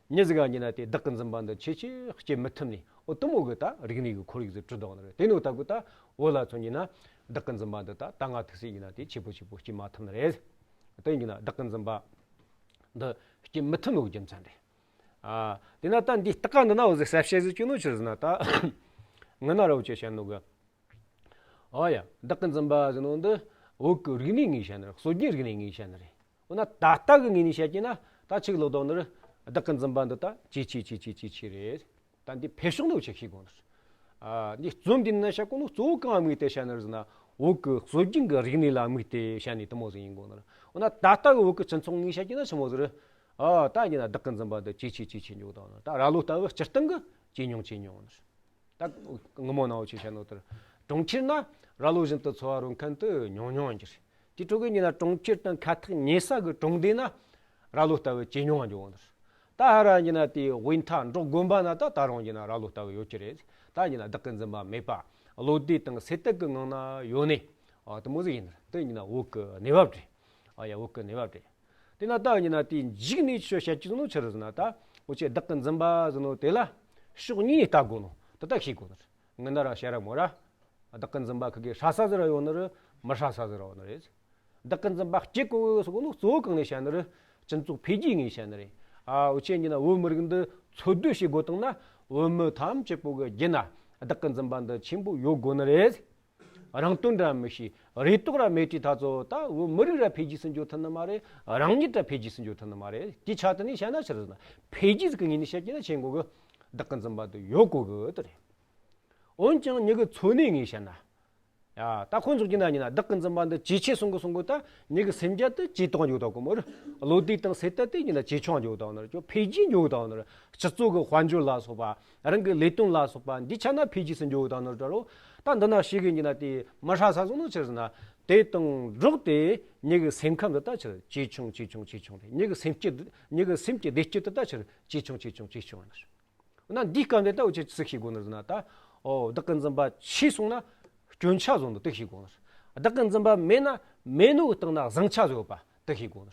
མྱི་ཟིག་ག་ཡིན་ན་དེ་བདག་གི་འཛིན་པ་འདི་ཆེ་ཆེ་སྐྱེ་མི་ཐུབ་ནི། འོ་དེ་མོ་གི་ད་རིག་གནས་གི་ཁོར་ཡུག་ཟིག་གྲུབ་བསྡད་ནི་རེད། དེ་ནོ་ད་གི་ད་བོད་ལ་མཚོན་གྱི་ན་བདག་གི་འཛིན་པ་འདི་ད་ད་ང་ཐིག་སེ་ཡིན་ན་དེ་ཆེ་པོ་ཆེ་པོ་སྐྱེ་མ་ཐུབ་ནི་རེད། དེ་ཡིན་གྱི་ན་བདག་གི་འཛིན་པ་འདི་སྐྱེ་མི་ཐུབ་ནོ་གི་རྒྱུ་མཚན་རེད། ཨ། དེ་ན་ད་འདི་ལྟ་ག་འདི་ན་འོ་ཟིག་གསལ་བཤད་ཟིག་བྱས་ནོ་ཆི་ཟེར་ན་ད། ངི་ན་ར་འོ་ཆེ་བཤད་ནོ་གི། ཨོ་ཡ། བདག་གི་འཛིན་པ་ཟེར་ནོ་འདི་བོད་ཀྱི་རིག་གནས་ངོས་བཤད་ནི་རེད། སྲོལ་རྒྱུན་རིག་གནས་ངོས་བཤད་ནི་རེད། འོ་ན་ད་ལྟ་གི་ངོས་ནས་བཤད་ཀྱི་ན་ད་ཆི་ལོག་དོ་ནི་རེད། བདག་གི་འཛིན་པ་འདི་ད་ཇེ་ཆེ་ཇེ་ཆེ་ཇེ་ཆེ་རེད། ད་འདི་འཕེལ་ཕྱོགས་འདི་འུ་ཆེ་ཤེས་དགོས་ནི་རེད། ཨ། འདི་རྩོམ་འདི་ན་བཤད་གོ་ནོ་གཙོ་བོ་གང་དམིགས་ཏེ་བཤད་ནི་རེད་ཟེར་ན་བོད་ཀྱི་སྲོལ་རྒྱུན་གྱི་རིག་གནས་ལ་དམིགས་ཏེ་བཤད་ནི་དེ་མོ་ཟིག་ཡིན་དགོས་ནི་རེད། འོ་ན་ད་ལྟ་གི་བོད་ཀྱི་སྤྱི་ཚོགས་ངོས་བཤད་ཀྱི་ན་ཆི་མོ་ཟིག་རེད། ཨ། ད་ཡིན་ན་བདག་གི་འཛིན་པ་འདི་ཇེ་ཆེ་ཇེ་ཆེ་འགྱོ་དང་ནི། ད་ར་ལོ་ལྟ་བུ་སྤྱིར་བཏང་གི་ཇེ་ཉུང་ཇེ་ཉུང་ནི། ད་ངི་མོ་ནང་འུ་ཆེ་བཤད་ནོ་ལྟར། གྲོང་ཁྱེར་ན་ར་ལོ་བཞིན་དུ་འཚོ་བ་རོལ་མཁན་དེ་ཉུང་ཉུང་གྱུར། དེ་ཕྲུ་གུ་ཡིན་ན་གྲོང་ཁྱེར་དང་ཁ་ཐག་ཉེ་ས་གི་གྲོང་སྡེ་ན་ར་ལོ་ལྟ་བུ་ཇེ་ཉུང་འགྱོ་ནི། ད་ཧ་ར་ཡིན་ན་དེ་དབུས་མཐའ་འབྲོག་དགོན་པ་ན་ད་ད་རུང་ཡིན་ན་ར་ལོ་ལྟ་བུ་ཡོད་ཀྱི་རེད། ད་ཡིན་ན་བདག་གི་འཛིན་པ་མེད་པ། བློ་བདེ་དང་སེམས་གཏད་ཀྱི་ངང་ན་ཡོད་ནི། ཨ། དེ་མོ་ཟིག་ཡིན་ནི། དེ་ཡིན་ན་བོད་ཀྱི་གནས་བབ་རེད། ཨ་ཡ། བོད་ཀྱི་གནས་བབ་རེད། དེ་ན་ད་ཡིན་ན་དེ་འཇིག་ནས་ཆོས་བཤད་ཀྱི་ནོ་ཆི་རེད་ཟེར་ན་ད་འུ་ཆེ་བདག་གི་འཛིན་པ་ཟེར་ནོ་དེ་ལ་ཕྱོགས་གཉིས་ནས་ལྟ་དགོས་ནོ་དེ་ད་ཤེས་དགོས་ནོ། ངི་ན་ར་བཤད་ར་མོ་ར། བདག་གི་འཛིན་པ་ཁི་གེ་ཧྲ་ས་ཟིག་ར་ཡོད་ནི་རེད། མི་ཧྲ་ས་ཟིག་ར་ཡོད་ནི་རེད། བདག་གི་འཛིན་པ་སྐྱེ་དགོས་ཟེར་གོ་ནོ་གཙོ་བོ་གང་ནས་བཤད་ནི་རེད། སྤྱི་ཚོགས་འཕེལ་རྒྱས་ངོས་བཤད་ནི་རེད། ཨ། འུ་ཆེ་ཡིན་ན་བོད་མི་རིགས་འདི་འཚོ་སྡོད་བྱེད་དགོས་བཏང་ན་བོད་མི་ཐམས་ཅད་པོ་གི་རྒྱུད་ན་བདག་གི་འཛིན་པ་འདི་ཆེན་པོ་ཡོད་དགོས་ནི་རེད། རང་དོན་ར་མི་ཤེས། རེ་དོགས་ར་མེད་དུས་ད་ཚོ་ད་བོད་མི་རིགས་ར་འཕེལ་རྒྱས་སུ་འགྱོ་ཐུབ་ནི་མ་རེད། རང་ཉིད་ར་འཕེལ་རྒྱས་སུ་འགྱོ་ཐུབ་ནི་མ་རེད། དེ་ཆ་དེ་ནས་བཤད་ན་ཆི་རེད་ཟེར་ན་འཕེལ་རྒྱས་ཟིག་གི་ངོས་ནས་བཤད་ཀྱི་ན་ཆེན་པོ་གི་བདག་གི་འཛིན་པ་དེ་ཡོད་དགོས་གི་དེ་རེད། འོན་ཀྱང་མྱི་གི་འཚོ་གནས་ངོས་བཤད་ན། ཡ། ད་དཔེ་འཇོག་རྒྱུ་ན་ཡིན་ན་བདག་གི་འཛིན་པ་འདི་ཇེ་ཆེ་སོང་གི་སོང་གི་ད་མྱི་གི་སེམས་རྒྱ་དེ་ཇེ་དོག་འགྱོ་དང་གོ་མོ་རེད། བློ་བདེ་དང་སེམས་གཏད་དེ་ཡིན་ན་ཇེ་ཆུང་འགྱོ་དང་ནི་རེད། འཕེལ་རྒྱས་འགྱོ་དང་ནི་རེད། སྤྱི་ཚོགས་ཀྱི་དཔལ་འབྱོར་ལ་སོགས་པ། རང་གི་ལས་དོན་ལ་སོགས་པ་འདི་ཆ་ན་འཕེལ་རྒྱས་སུ་འགྱོ་དང་ནི་རེད་རོ། ད་འདི་ན་ཤེས་གི་ཡིན་ན་དེ་མི་ཧྲ་ས་སོང་ནི་ཆི་རེད་ཟེར་ན་དེ་དང་འགྲོགས་ཏེ་མྱི་གི་སེམས་ཁམས་འདི་ད་ཆི་ཇེ་ཆུང་ཇེ་ཆུང་ཇེ་ཆུང་རེད། མྱི་གི་སེམས་སྐྱིད་མྱི་གི་སེམས་ཀྱི་བདེ་སྐྱིད་དེ་ད་ཆི་ཇེ་ཆུང་ཇེ་ཆུང་ཇེ་ཆུང་ཡིན་ནི་རེད། འོ་ན་འདིའི་སྐབས་འདི་ད་འུ་ཆོས་ཅི་ཤེས་དགོས་ནི་ཟེར་ན་ད། ཨོ་བདག་གི་འཛིན་པ་ཆེ་སོང་ན་སྐྱོན་ཆ་བཟོ་འདི་དེ་ཤེས་དགོས་ནི། བདག་གི་འཛིན་པ་མེད་ན་མེད་ནོ་གི་སྟེང་ན་བཟང་ཆ་བཟོ་ཡོད་པ་དེ་ཤེས་དགོས་ནི།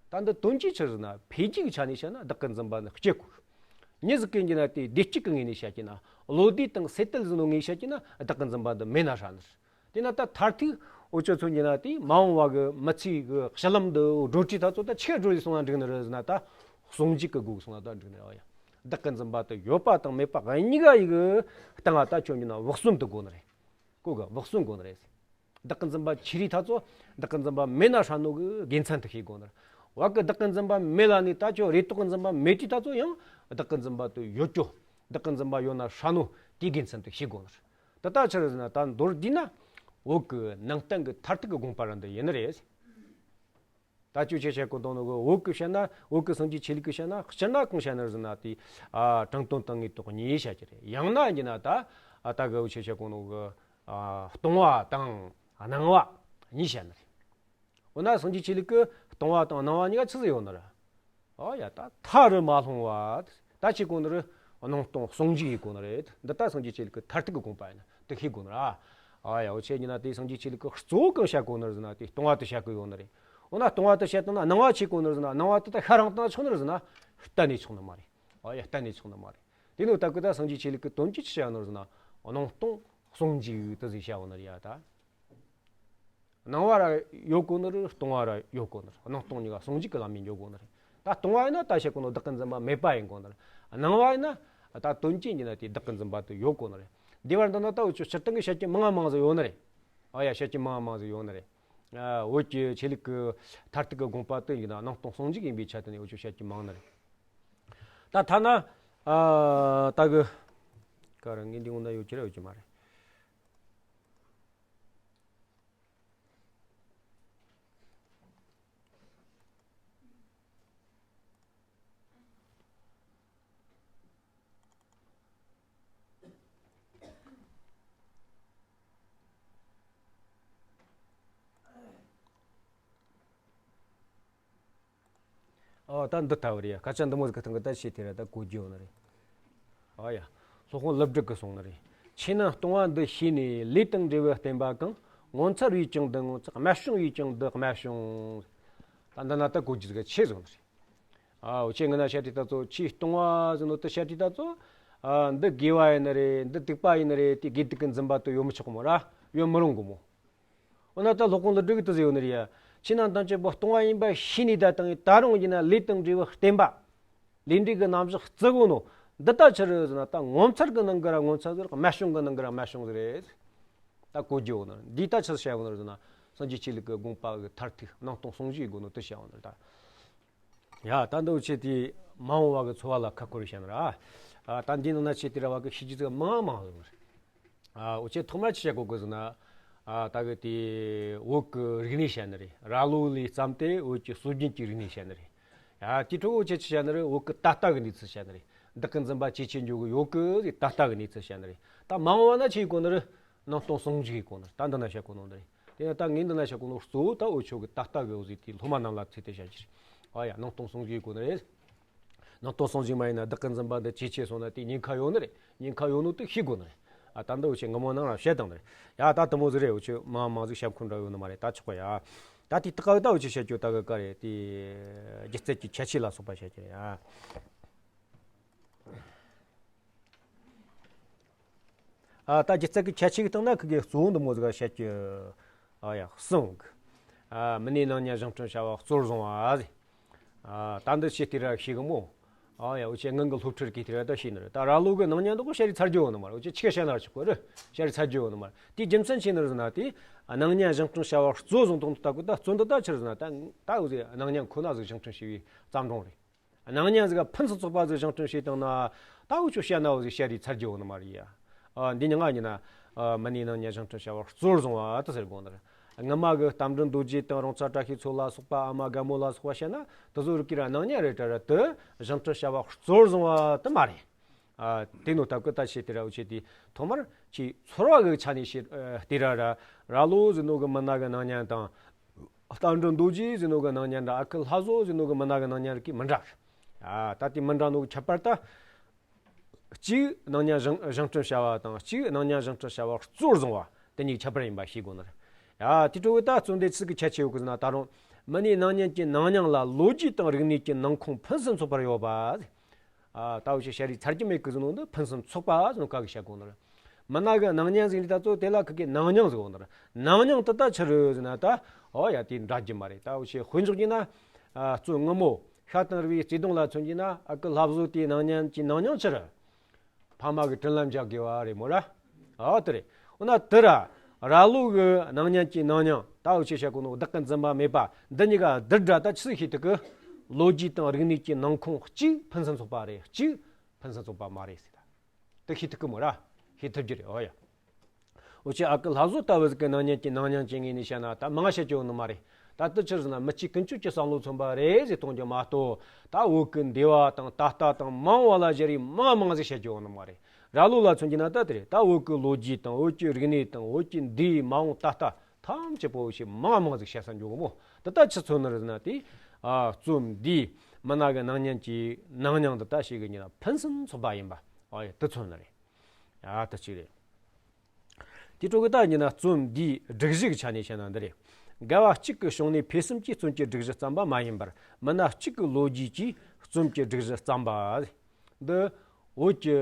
ད་འདི་དོན་གྱིས་ཆི་ཟེར་ན་འཕེལ་རྒྱས་ཀྱི་ཆ་ནས་བཤད་ན་བདག་གི་འཛིན་པ་ནི་སྐྱེ་དགོས། མྱི་ཟིག་གི་ཡིན་ན་དེ་བདེ་སྐྱིད་ཀྱི་ངོས་ནས་བཤད་ཀྱི་ན་བློ་བདེ་དང་སེམས་གཏད་ཟེར་ནོ་ངོས་བཤད་ཀྱི་ན་བདག་གི་འཛིན་པ་འདི་མེད་ན་ཧྲ་ནི། དེ་ན་ད་མཐར་ཐུག་འུ་ཆོ་ཚོ་ཡིན་ན་དེ་མ་འོངས་པ་གི་མི་ཚེ་གི་ཕྱི་ལམ་འདི་འགྲོ་དུས་ད་ཚོ་ད་ཆི་འགྲོ་ཡི་སོང་ན་འགྲིག་ནི་རེད་ཟེར་ན་ད་ཟུང་འཇུག་གི་སྒོ་གི་སོང་ན་ད་འགྲིག་ནི་རེད་བ་ཡ། བདག་གི་འཛིན་པ་དེ་ཡོད་པ་དང་མེད་པ་གཉིས་ཀ་ཡི་གི་སྟེང་ང་ད་ཁྱོད་ཡིན་ན་བག་ཟོན་དུ་དགོས་ནི་རེད། གོ་གི་བག་ཟོན་དགོས་ནི་རེད། བདག་གི་འཛིན་པ་ཆེ་རིས་ད་ཚོ་བདག་གི་འཛིན་པ་མེད་ན་ཧྲ་ནོ་གི་དགེ་མཚན་དུ་ཤེས་དགོས་ནི་རེད། བ་གི་བདག་གི་འཛིན་པ་མེད་ལ་ནི་ད་ཁྱོད་རེ་དོགས་གི་འཛིན་པ་མེད་དུས་ད་ཚོ་ཡང་བདག་གི་འཛིན་པ་དེ་ཡོད་རྒྱུ། བདག་གི་འཛིན་པ་ཡོད་ན་ཧྲ་ནོ་དེའི་དགེ་མཚན་དེ་ཤེས་དགོས་ནི་རེད། འདི་ལྟ་ཕྱིར་ཟེར་ན་ད་མདོར་བསྡུས་ན་བོད་ཀྱི་ནང་བསྟན་གྱི་མཐར་ཐུག་གི་དགོངས་པ་ར་འདི་ཡིན་ནི་རེད། ད་ཅི་ཆོས་བཤད་གོ་དོན་ནོ་གི་བོད་ཀྱི་བཤད་ན་བོད་ཀྱི་སངས་རྒྱས་ཆོས་ལུགས་ཀྱི་བཤད་ན་སྤྱིར་ན་གང་བཤད་ནི་རེད་ཟེར་ན་དེ་ཨ་དྲང་དོན་དང་ངེས་དོན་གཉིས་བཤད་ཀྱི་རེད། ཡང་ན་ཡིན་ན་ད་ཨ་ད་གི་ཆོས་བཤད་གོ་ནོ་གི་ཨ་སྟོང་བ་དང་སྣང་བ་གཉིས་བཤད་ནི་རེད། འོ་ན་སངས་རྒྱས་ཆོས་ལུགས་ཀྱི་སྟོང་བ་དང་སྣང་བ་གཉིས་ཀ་ཆི་ཟིག་ཡོད་ནི་རེད། ཨོ་ཡ་ད་མཐའ་རུ་མ་ལྷུང་བ། ད་ཅི་གོ་ནི་རེད། སྣང་སྟོང་ཟུང་འཇུག་ཡིན་གོ་ནི་རེད། འདི་ད་སངས་རྒྱས་ཆོས་ལུགས་ཀྱི་མཐར་ཐུག་གི་དགོངས་པ་ཡིན་ན་དེ་ཤེས་དགོས་ནི་རེད། ཨོ་ཡ་འོ་ཆེ་ཡིན་ན་དེ་སངས་རྒྱས་ཆོས་ལུགས་ཀྱི་གཙོ་བོ་གང་བཤད་གོ་ནི་རེད་ཟེར་ན་དེ་སྟོང་བ་དེ་བཤད་གི་ཡོད་ནི་རེད། འོ་ན་སྟོང་བ་དེ་བཤད་བཏང་ན་སྣང་བ་ཆི་གོ་ནི་རེད་ཟེར་ན་སྣང་བ་དེ་ད་ཤར་རང་བཏང་ཆོག་ནི་རེད་ཟེར་ན་གཏན་ནས་ཆོག་ནི་མ་རེད། ཨོ་ཡ་གཏན་ནས་ཆོག་ནི་མ་རེད། དེ་ནི་ད་གི་ད་སངས་རྒྱས་ཆོས་ལུགས་ཀྱི་དོན་གྱིས་ཆི་བཤད་ནི་རེད་ཟེར་ན་སྣང་སྟོང་ཟུང་འཇུག་དེ་ཟིག་བཤད་ཡོད་ནི་རེད་ཡ་ད། སྣང་བ་ར་ཡོད་གོ་ནི་རེད། སྟོང་བ་ར་ཡོད་གོ་ནི་རེད། སྣང་སྟོང་གཉིས་ཀ་ཟུང་འཇུག་གི་ལམ་ནས་འཇོག་གོ་ནི་རེད། ད་སྟོང་བ་ཡིན་ན་ད་བཤད་གོ་ནོ་བདག་གི་འཛིན་པ་མེད་པ་ཡིན་གོ་ནི་རེད། སྣང་བ་ཡིན་ན་ད་དོན་གྱིས་ཡིན་ན་དེ་བདག་གི་འཛིན་པ་དེ་ཡོད་གོ་ནི་རེད། འདི་བར་འདི་ན་ད་འུ་ཆོ་སྤྱིར་བཏང་གི་བཤད་རྒྱུ་མང་ང་མང་ཟིག་ཡོད་ནི་རེད། ཨ་ཡ་བཤད་རྒྱུ་མང་ང་མང་ཟིག་ཡོད་ནི་རེད། ཨ་བོད་ཀྱི་ཆོས་ལུགས་ཀྱི་མཐར་ཐུག་གི་དགོངས་པ་དེ་ཡིན་ན་སྣང་སྟོང་ཟུང་འཇུག་ཡིན་པའི་ཆ་དེ་ནས་འུ་ཆོ་བཤད་རྒྱུ་མང་ནི་རེད། ད་ཐ་ན་ཨ་ད་གི་ག་རེ་ངས་འདི་འོ་ན་ཡོད་ཀྱི་རེད་ཡོད་ཀྱི་མ་རེད། ཨོ་ད་འདི་ལྟ་བུ་རེད་ཡ། སྐད་ཆ་འདི་མོ་ཟིག་གི་སྟེང་གི་ད་ཤེས་དེ་ར་ད་གོ་རྒྱུ་ཡོད་ནི་རེད། ཨོ་ཡ། སློབ་དཔོན་ཀླུ་སྒྲུབ་ཀྱིས་གསུངས་ནི་རེད། ཆོས་རྣམས་སྟོང་པ་འདི་ཤེས་ནས་ལས་དང་འབྲས་བུ་བརྟེན་པ་གང་། ངོ་མཚར་བས་ཀྱང་འདི་ངོ་མཚར། རྨད་བྱུང་བས་ཀྱང་འདི་རྨད་བྱུང་། ད་འདི་ན་ད་གོ་རྒྱུ་ཟིག་ག་ཆེ་བཟུང་ནི་རེད། ཨོ་ཆོས་ངོ་ན་བཤད་དེ་ད་ཚོ་ཆོས་སྟོང་པ་ཟེར་ནོ་ད་བཤད་དེ་ད་ཚོ་ཨ་འདི་དགེ་བ་ཡིན་ནི་རེད། འདི་སྡིག་པ་ཡིན་ནི་རེད། དེ་དགེ་སྡིག་གི་འཛིན་པ་དེ་ཡོད་མི་ཆོག་གི་མོ་ར། ཡོད་མི་རུང་གི་མོ། འོ་ན་ད་སློབ་དཔོན་ཀླུ་སྒྲུབ་ཀྱིས་དེ་ཟེར་ཡོད་ནི་རེད་ཡ། ཆོས་རྣམས་ཐམས་ཅད་པོ་སྟོང་པ་ཡིན་པ་ཤེས་ནས་ད་དང་ད་རུང་ཡིན་ན་ལས་དང་འབྲས་བུ་བརྟེན་པ། ལས་འབྲས་ཀྱི་རྣམ་གཞག་བརྩི་གོ་ནོ། འདི་ལྟ་ཕྱིར་ཟེར་ན་ད་ངོ་མཚར་གི་ནང་གི་ར་ངོ་མཚར་ཟིག་རྨད་བྱུང་གི་ནང་གི་ར་རྨད་བྱུང་ཟིག་རེད། ད་གོ་རྒྱུ་ཡོད་ནི་རེད། འདི་ལྟ་ཕྱིར་བཤད་ཡོད་ནི་རེད་ཟེར་ན། སངས་རྒྱས་ཆོས་ལུགས་ཀྱི་དགོངས་པ་གི་མཐར་ཐུག་སྣང་སྟོང་ཟུང་འཇུག་ཡིན་དགོས་ནོ་དེ་བཤད་ཡོད་ནི་རེད་ད། ཡ་ད་འདི་འུ་ཆོས་དེ་མ་འོངས་པ་གི་འཚོ་བ་ལ་ཁག་ཁུར་བྱས་ན་ར། ཨ་ད་འདི་ནང་ན་ཆོས་དེ་ར་བ་གི་ཤེས་རྒྱུ་ཟིག་མང་མང་ཡོད་རེད། ཨ་འུ་ཆོས་ཐོག་མར་ཆི་བཤད་གོ་གི་ཟེར་ན། ཨ་ད་གི་དེ་བོད་གི་རིག་གནས་བཤད་ནི་རེད། ར་ལོ་ལས་བརྩམས་ཏེ་བོད་ཀྱི་སྲོལ་རྒྱུན་གྱི་རིག་གནས་བཤད་ནི་རེད། ཡ་དེ་འཕྲོ་འུ་ཆོས་ཆི་བཤད་ནི་རེད། བོད་གི་ད་ལྟ་གི་གནས་ཚུལ་བཤད་ནི་རེད། བདག་གི་འཛིན་པ་ཇེ་ཆེ་འགྱོ་གི་ཡོད་གི་ཟེར་ད་ལྟ་གི་གནས་ཚུལ་བཤད་ནི་རེད། ད་མ་འོངས་པ་ན་ཆི་ཡིན་གོ་ནི་རེད། སྣང་སྟོང་ཟུང་འཇུག་ཡིན་གོ་ནི་རེད། ད་འདི་ན་བཤད་གོ་ནོ་འདི་རེད། དེ་ཡང་ད་ངས་འདི་ན་བཤད་གོ་ནོ་གཙོ་བོ་ད་འུ་ཆོ་གི་ད་ལྟ་གི་འོ་ཟིག་དེ་སློབ་མ་རྣམས་ལ་ཚིག་དེ་བཤད་ཀྱི་རེད། ཨ་ཡ་སྣང་སྟོང་ཟུང་འཇུག་ཡིན་གོ་ནི་རེད། སྣང་སྟོང་ཟུང་འཇུག་མ་ཡིན་ན་བདག་གི་འཛིན་པ་འདི་ཇེ་ཆེ་སོང་ན་དེ་ཉེན་ཁ་ཡོད་ནི་རེད། ཉེན་ཁ་ཡོད་ནོ་དེ་ཤེས་དགོས་ནི་རེད། ཨ་ད་འདི་འུ་ཆོས་སྔ་མོ་ནང་ར་བཤད་བཏང་ནི་རེད། ཡ་ད་དེ་མོ་ཟིག་རེད། འུ་ཆོས་མང་མང་ཟིག་བཤད་ཁུངས་འདྲ་ཡོད་ནི་མ་རེད། ད་ཆོག་གི་ཡ། ད་དེ་ད་ག་ད་འུ་ཆོས་བཤད་རྒྱུ་ད་གི་ག་རེད། དེ་སྒྱུ་རྩལ་གྱི་ཁྱད་ཆོས་ལ་སོགས་པ་བཤད་རྒྱུ་རེད་ཡ། ཨ་ད་སྒྱུ་རྩལ་གྱི་ཁྱད་ཆོས་ཀྱི་སྟེང་ན་ཁི་གེ་གཙོ་བོ་འདི་མོ་ཟིག་བཤད་རྒྱུ། ཨ་ཡ་གསུང་གི། ཨ་མི་སྣའི་སྣང་བརྙན་བཞེངས་སྐྲུན་བྱ་བ་གཙོར་བཟུང་བ་ཟེར། ཨ་ད་འདི་ཤེས་དེ་ར་ཤེས་གི་མོ། ཨ་ཡ་འུ་ཆོས་སྔོན་གི་སློབ་ཁྲིད་གི་དེ་ར་ད་ཤེས་ནི་རེད། ད་ར་ལོ་གི་སྣང་བརྙན་འདི་གོ་ཤར་རི་ཚར་རྒྱུ་ཡོད་ནི་མ་རེད། འུ་ཆོས་ཆི་ག་བཤད་ན་ར་ཆོག་གི་རེད། ཤར་རི་ཚར་རྒྱུ་ཡོད་ནི་མ་རེད། དེའི་རྒྱུ་མཚན་ཆི་ནི་རེད་ཟེར་ན་དེ། སྣང་བརྙན་བཞེངས་སྐྲུན་བྱ་བ་གཙོར་བཟུང་དང་ད་གི་ད་གཙོ་འདི་ད་ཆི་རེད་ཟེར་ན་ད་ད་འུ་ཟིག་སྣང་བརྙན་ཁོ་ན་ཟིག་བཞེངས་སྐྲུན་བྱས་པའི་བརྩམས་སྒྲུང་རེད། སྣང་བརྙན་ཟིག་ཕུན་སུམ་ཚོགས་པ་ཟིག་བཞེངས་སྐྲུན་བྱས་བཏང་ན། ད་འུ་ཆོས་བཤད་ན་འུ་ཟིག་ཤར་རི་ཚར་རྒྱུ་ཡོད་ནི་མ་རེད་ཡ། ཨ་འདི་ཉིན་ང་ཡིན་ན། ཨ་མི་སྣའི་སྣང་བརྙན་བཞེངས་སྐྲུན་བྱ་བ་གཙོར་བཟུང་བ་དེ་ཟེར་དགོས་ནི་རེད། སྔ་མ་གི་རྟ་མགྲིན་རྡོ་རྗེ་དང་རོང་ཚ་བཀྲ་ཤིས་མཚོ་ལ་སོགས་པ། ཨ་མ་རྒན་མོ་ལ་སོགས་པ་བཤད་ན་དེ་ཚོ་རིགས་ཀྱི་ར་སྣང་བརྙན་རེད་དྲ་ར་དེ་བཞེངས་སྐྲུན་བྱ་བ་གཙོར་བཟུང་བ་དེ་མ་རེད། ཨ་དེ་ནོ་སྟབས་ཀྱིས་ད་ཆེ་དེ་ར་འུ་ཆོས་དེ་ཐོག་མར་ཆེས་ཚོར་བ་གི་ཆ་ནས་བཤད་ཨ་དེ་ར་ར། ར་ལོ་ཟེར་ནོ་གི་མི་སྣ་གི་སྣང་བརྙན་དང་། རྟ་མགྲིན་རྡོ་རྗེ་ཟེར་ནོ་གི་སྣང་བརྙན་ར། ཨ་ཁུ་ལྷ་བཟོ་ཟེར་ནོ་གི་མི་སྣ་གི་སྣང་བརྙན་རིགས་ཀྱིས་མི་འདྲ། ཨ་ད་དེ་མི་འདྲ་ནོ་གི་ཁྱད་པར་ད། གཅིག་སྣང་བརྙན་བཞེངས་བཞེངས་སྐྲུན་བྱ་བ་དང་། གཅིག་སྣང་བརྙན་བཞེངས་སྐྲུན་བྱ་བ་གཙོར་བཟུང་བ་དེ་གཉིས་ཁྱད་པར་ཡིན་པ་ཤེས་དགོས་ནི་རེད། ཡ་དེ་འཕྲོ་གི་ད་གཙོ་འདི་ཆི་གི་ཁྱད་ཆོས་ཡོད་གི་ཟེར་ན། ད་རུང་མི་སྣའི་སྣང་བརྙན་གྱི་ནང་སྙིང་ལ་ལོ་རྒྱུས་དང་རིག་གནས་ཀྱི་ནང་ཁོངས་ཕུན་སུམ་ཚོགས་པར་ཡོད་པ། ཨ་ད་འུ་ཆོས་ཤར་རི་ཚར་རྒྱུ་མེད་གི་ཟེར་ནོ་འདི་ཕུན་སུམ་ཚོགས་པ་ཟེར་ནོ་ག་གི་བཤད་གོ་ནི་རེད། མི་སྣ་གི་སྣང་བརྙན་ཟེར་ནི་ད་ཚོ་དེ་ལ་ཁི་གེ་ནང་སྙིང་ཟེར་གོ་ནི་རེད། ནང་སྙིང་དེ་ད་ཆི་རེད་ཟེར་ན་ད། ཨོ་ཡ་དེ་འདྲ་རྒྱུ་མ་རེད། ད་འུ་ཆོས་དཔེ་འཇོག་རྒྱུ་ན། ཨ་གཙོ་ངོ་མོ་ཤ་དང་རུས་པའི་བརྩེ་དུང་ལ་མཚོན་རྒྱུ་ན། ཨ་ཁུ་ལྷ་བཟོ་དེའི་སྣང་བརྙན་གྱི་ནང་སྙིང་ཆི་རེད། ཕ་མ་གི་དྲིན་ལན་འཇལ་དགོས་པ་རེད་མོ་ར། ཨོ་དེ་རེད། འོ་ན་དེ་ར་ར་ལོ་གི་སྣང་བརྙན་གྱི་ནང་སྙིང་། ད་འུ་ཆོས་བཤད་གོ་ནོ་བདག་གི་འཛིན་པ་མེད་པ་འདི་གཉིས་ཀ་བསྡུར་ར་ད་ཆི་ཟིག་ཤེས་ཐུབ་གི། ལོ་རྒྱུས་དང་རིག་གནས་ཀྱི་ནང་ཁོངས་གཅིག་ཕུན་སུམ་ཚོགས་པ་རེད། གཅིག་ཕུན་སུམ་ཚོགས་པ་མ་རེད་ཟེར་ད། དེ་ཤེས་ཐུབ་ཀི་མོ་ར། ཤེས་ཐུབ་རྒྱུ་རེད། ཨོ་ཡ། འུ་ཆོས་ཨ་ཁུ་ལྷ་བཟོ་ལྟ་བུ་ཟིག་གི་སྣང་བརྙན་གྱི་སྣང་བརྙན་གྱི་ངོས་ནས་བཤད་ན་ད་མང་བཤད་རྒྱུ་ཡོད་ནི་མ་རེད། ད་དེ་ཆི་ཟེར་ན་མི་གཅིག་ཀུན་སྤྱོད་ཀྱི་བསམ་བློ་མཚོན་པ་རེད་ཟེར་གཏོང་རྒྱུ་མ་གཏོགས། ད་བོད་ཀྱི་འདས་པ་དང་ད་ལྟ་དང་མ་འོངས་པ་ལ་ཞེ་རིགས་མང་མང་ཟིག་བཤད་རྒྱུ་ཡོད་ནི་མ་རེད། ར་ལོ་ལ་མཚོན་གྱི་ན་ད་དེ་རེད། ད་བོད་ཀྱི་ལོ་རྒྱུས་དང་བོད་ཀྱི་རིག་གནས་དང་བོད་ཀྱི་འདས་མ་འོངས་ད་ལྟ་ཐམས་ཅད་པོ་ཞེ་མང་མང་ཟིག་བཤད་ས་འཇོག་གི་མོ། དེ་ད་ཆི་མཚོན་ནི་རེད་ཟེར་ན་དེ། ཨ། རྩོམ་འདིའི་མི་སྣ་གི་སྣང་བརྙན་གྱི་སྣང་བརྙན་འདི་ད་ཞིག་གི་ཉིན་ཕུན་སུམ་ཚོགས་པ་ཡིན་པ། ཨ་ཡ། དེ་མཚོན་ནི་རེད། ཨ། དེ་གཅིག་རེད། དེ་འཕྲོ་གི་ད་ཉིན་རྩོམ་འདིའི་སྒྲིག་གཞི་གི་ཆ་ནས་བཤད་ན་འདི་རེད། འགལ་བ་གཅིག་གི་བྱུང་གནས་འཕེལ་གསུམ་གྱིས་རྩོམ་གྱི་སྒྲིག་གཞི་བརྩམས་པ་མ་ཡིན་པར། མི་སྣ་གཅིག་གི་ལོ་རྒྱུས་ཀྱིས་རྩོམ་གྱི་སྒྲིག་གཞི་བརྩམས་པ། འདི་བོད་ཀྱི་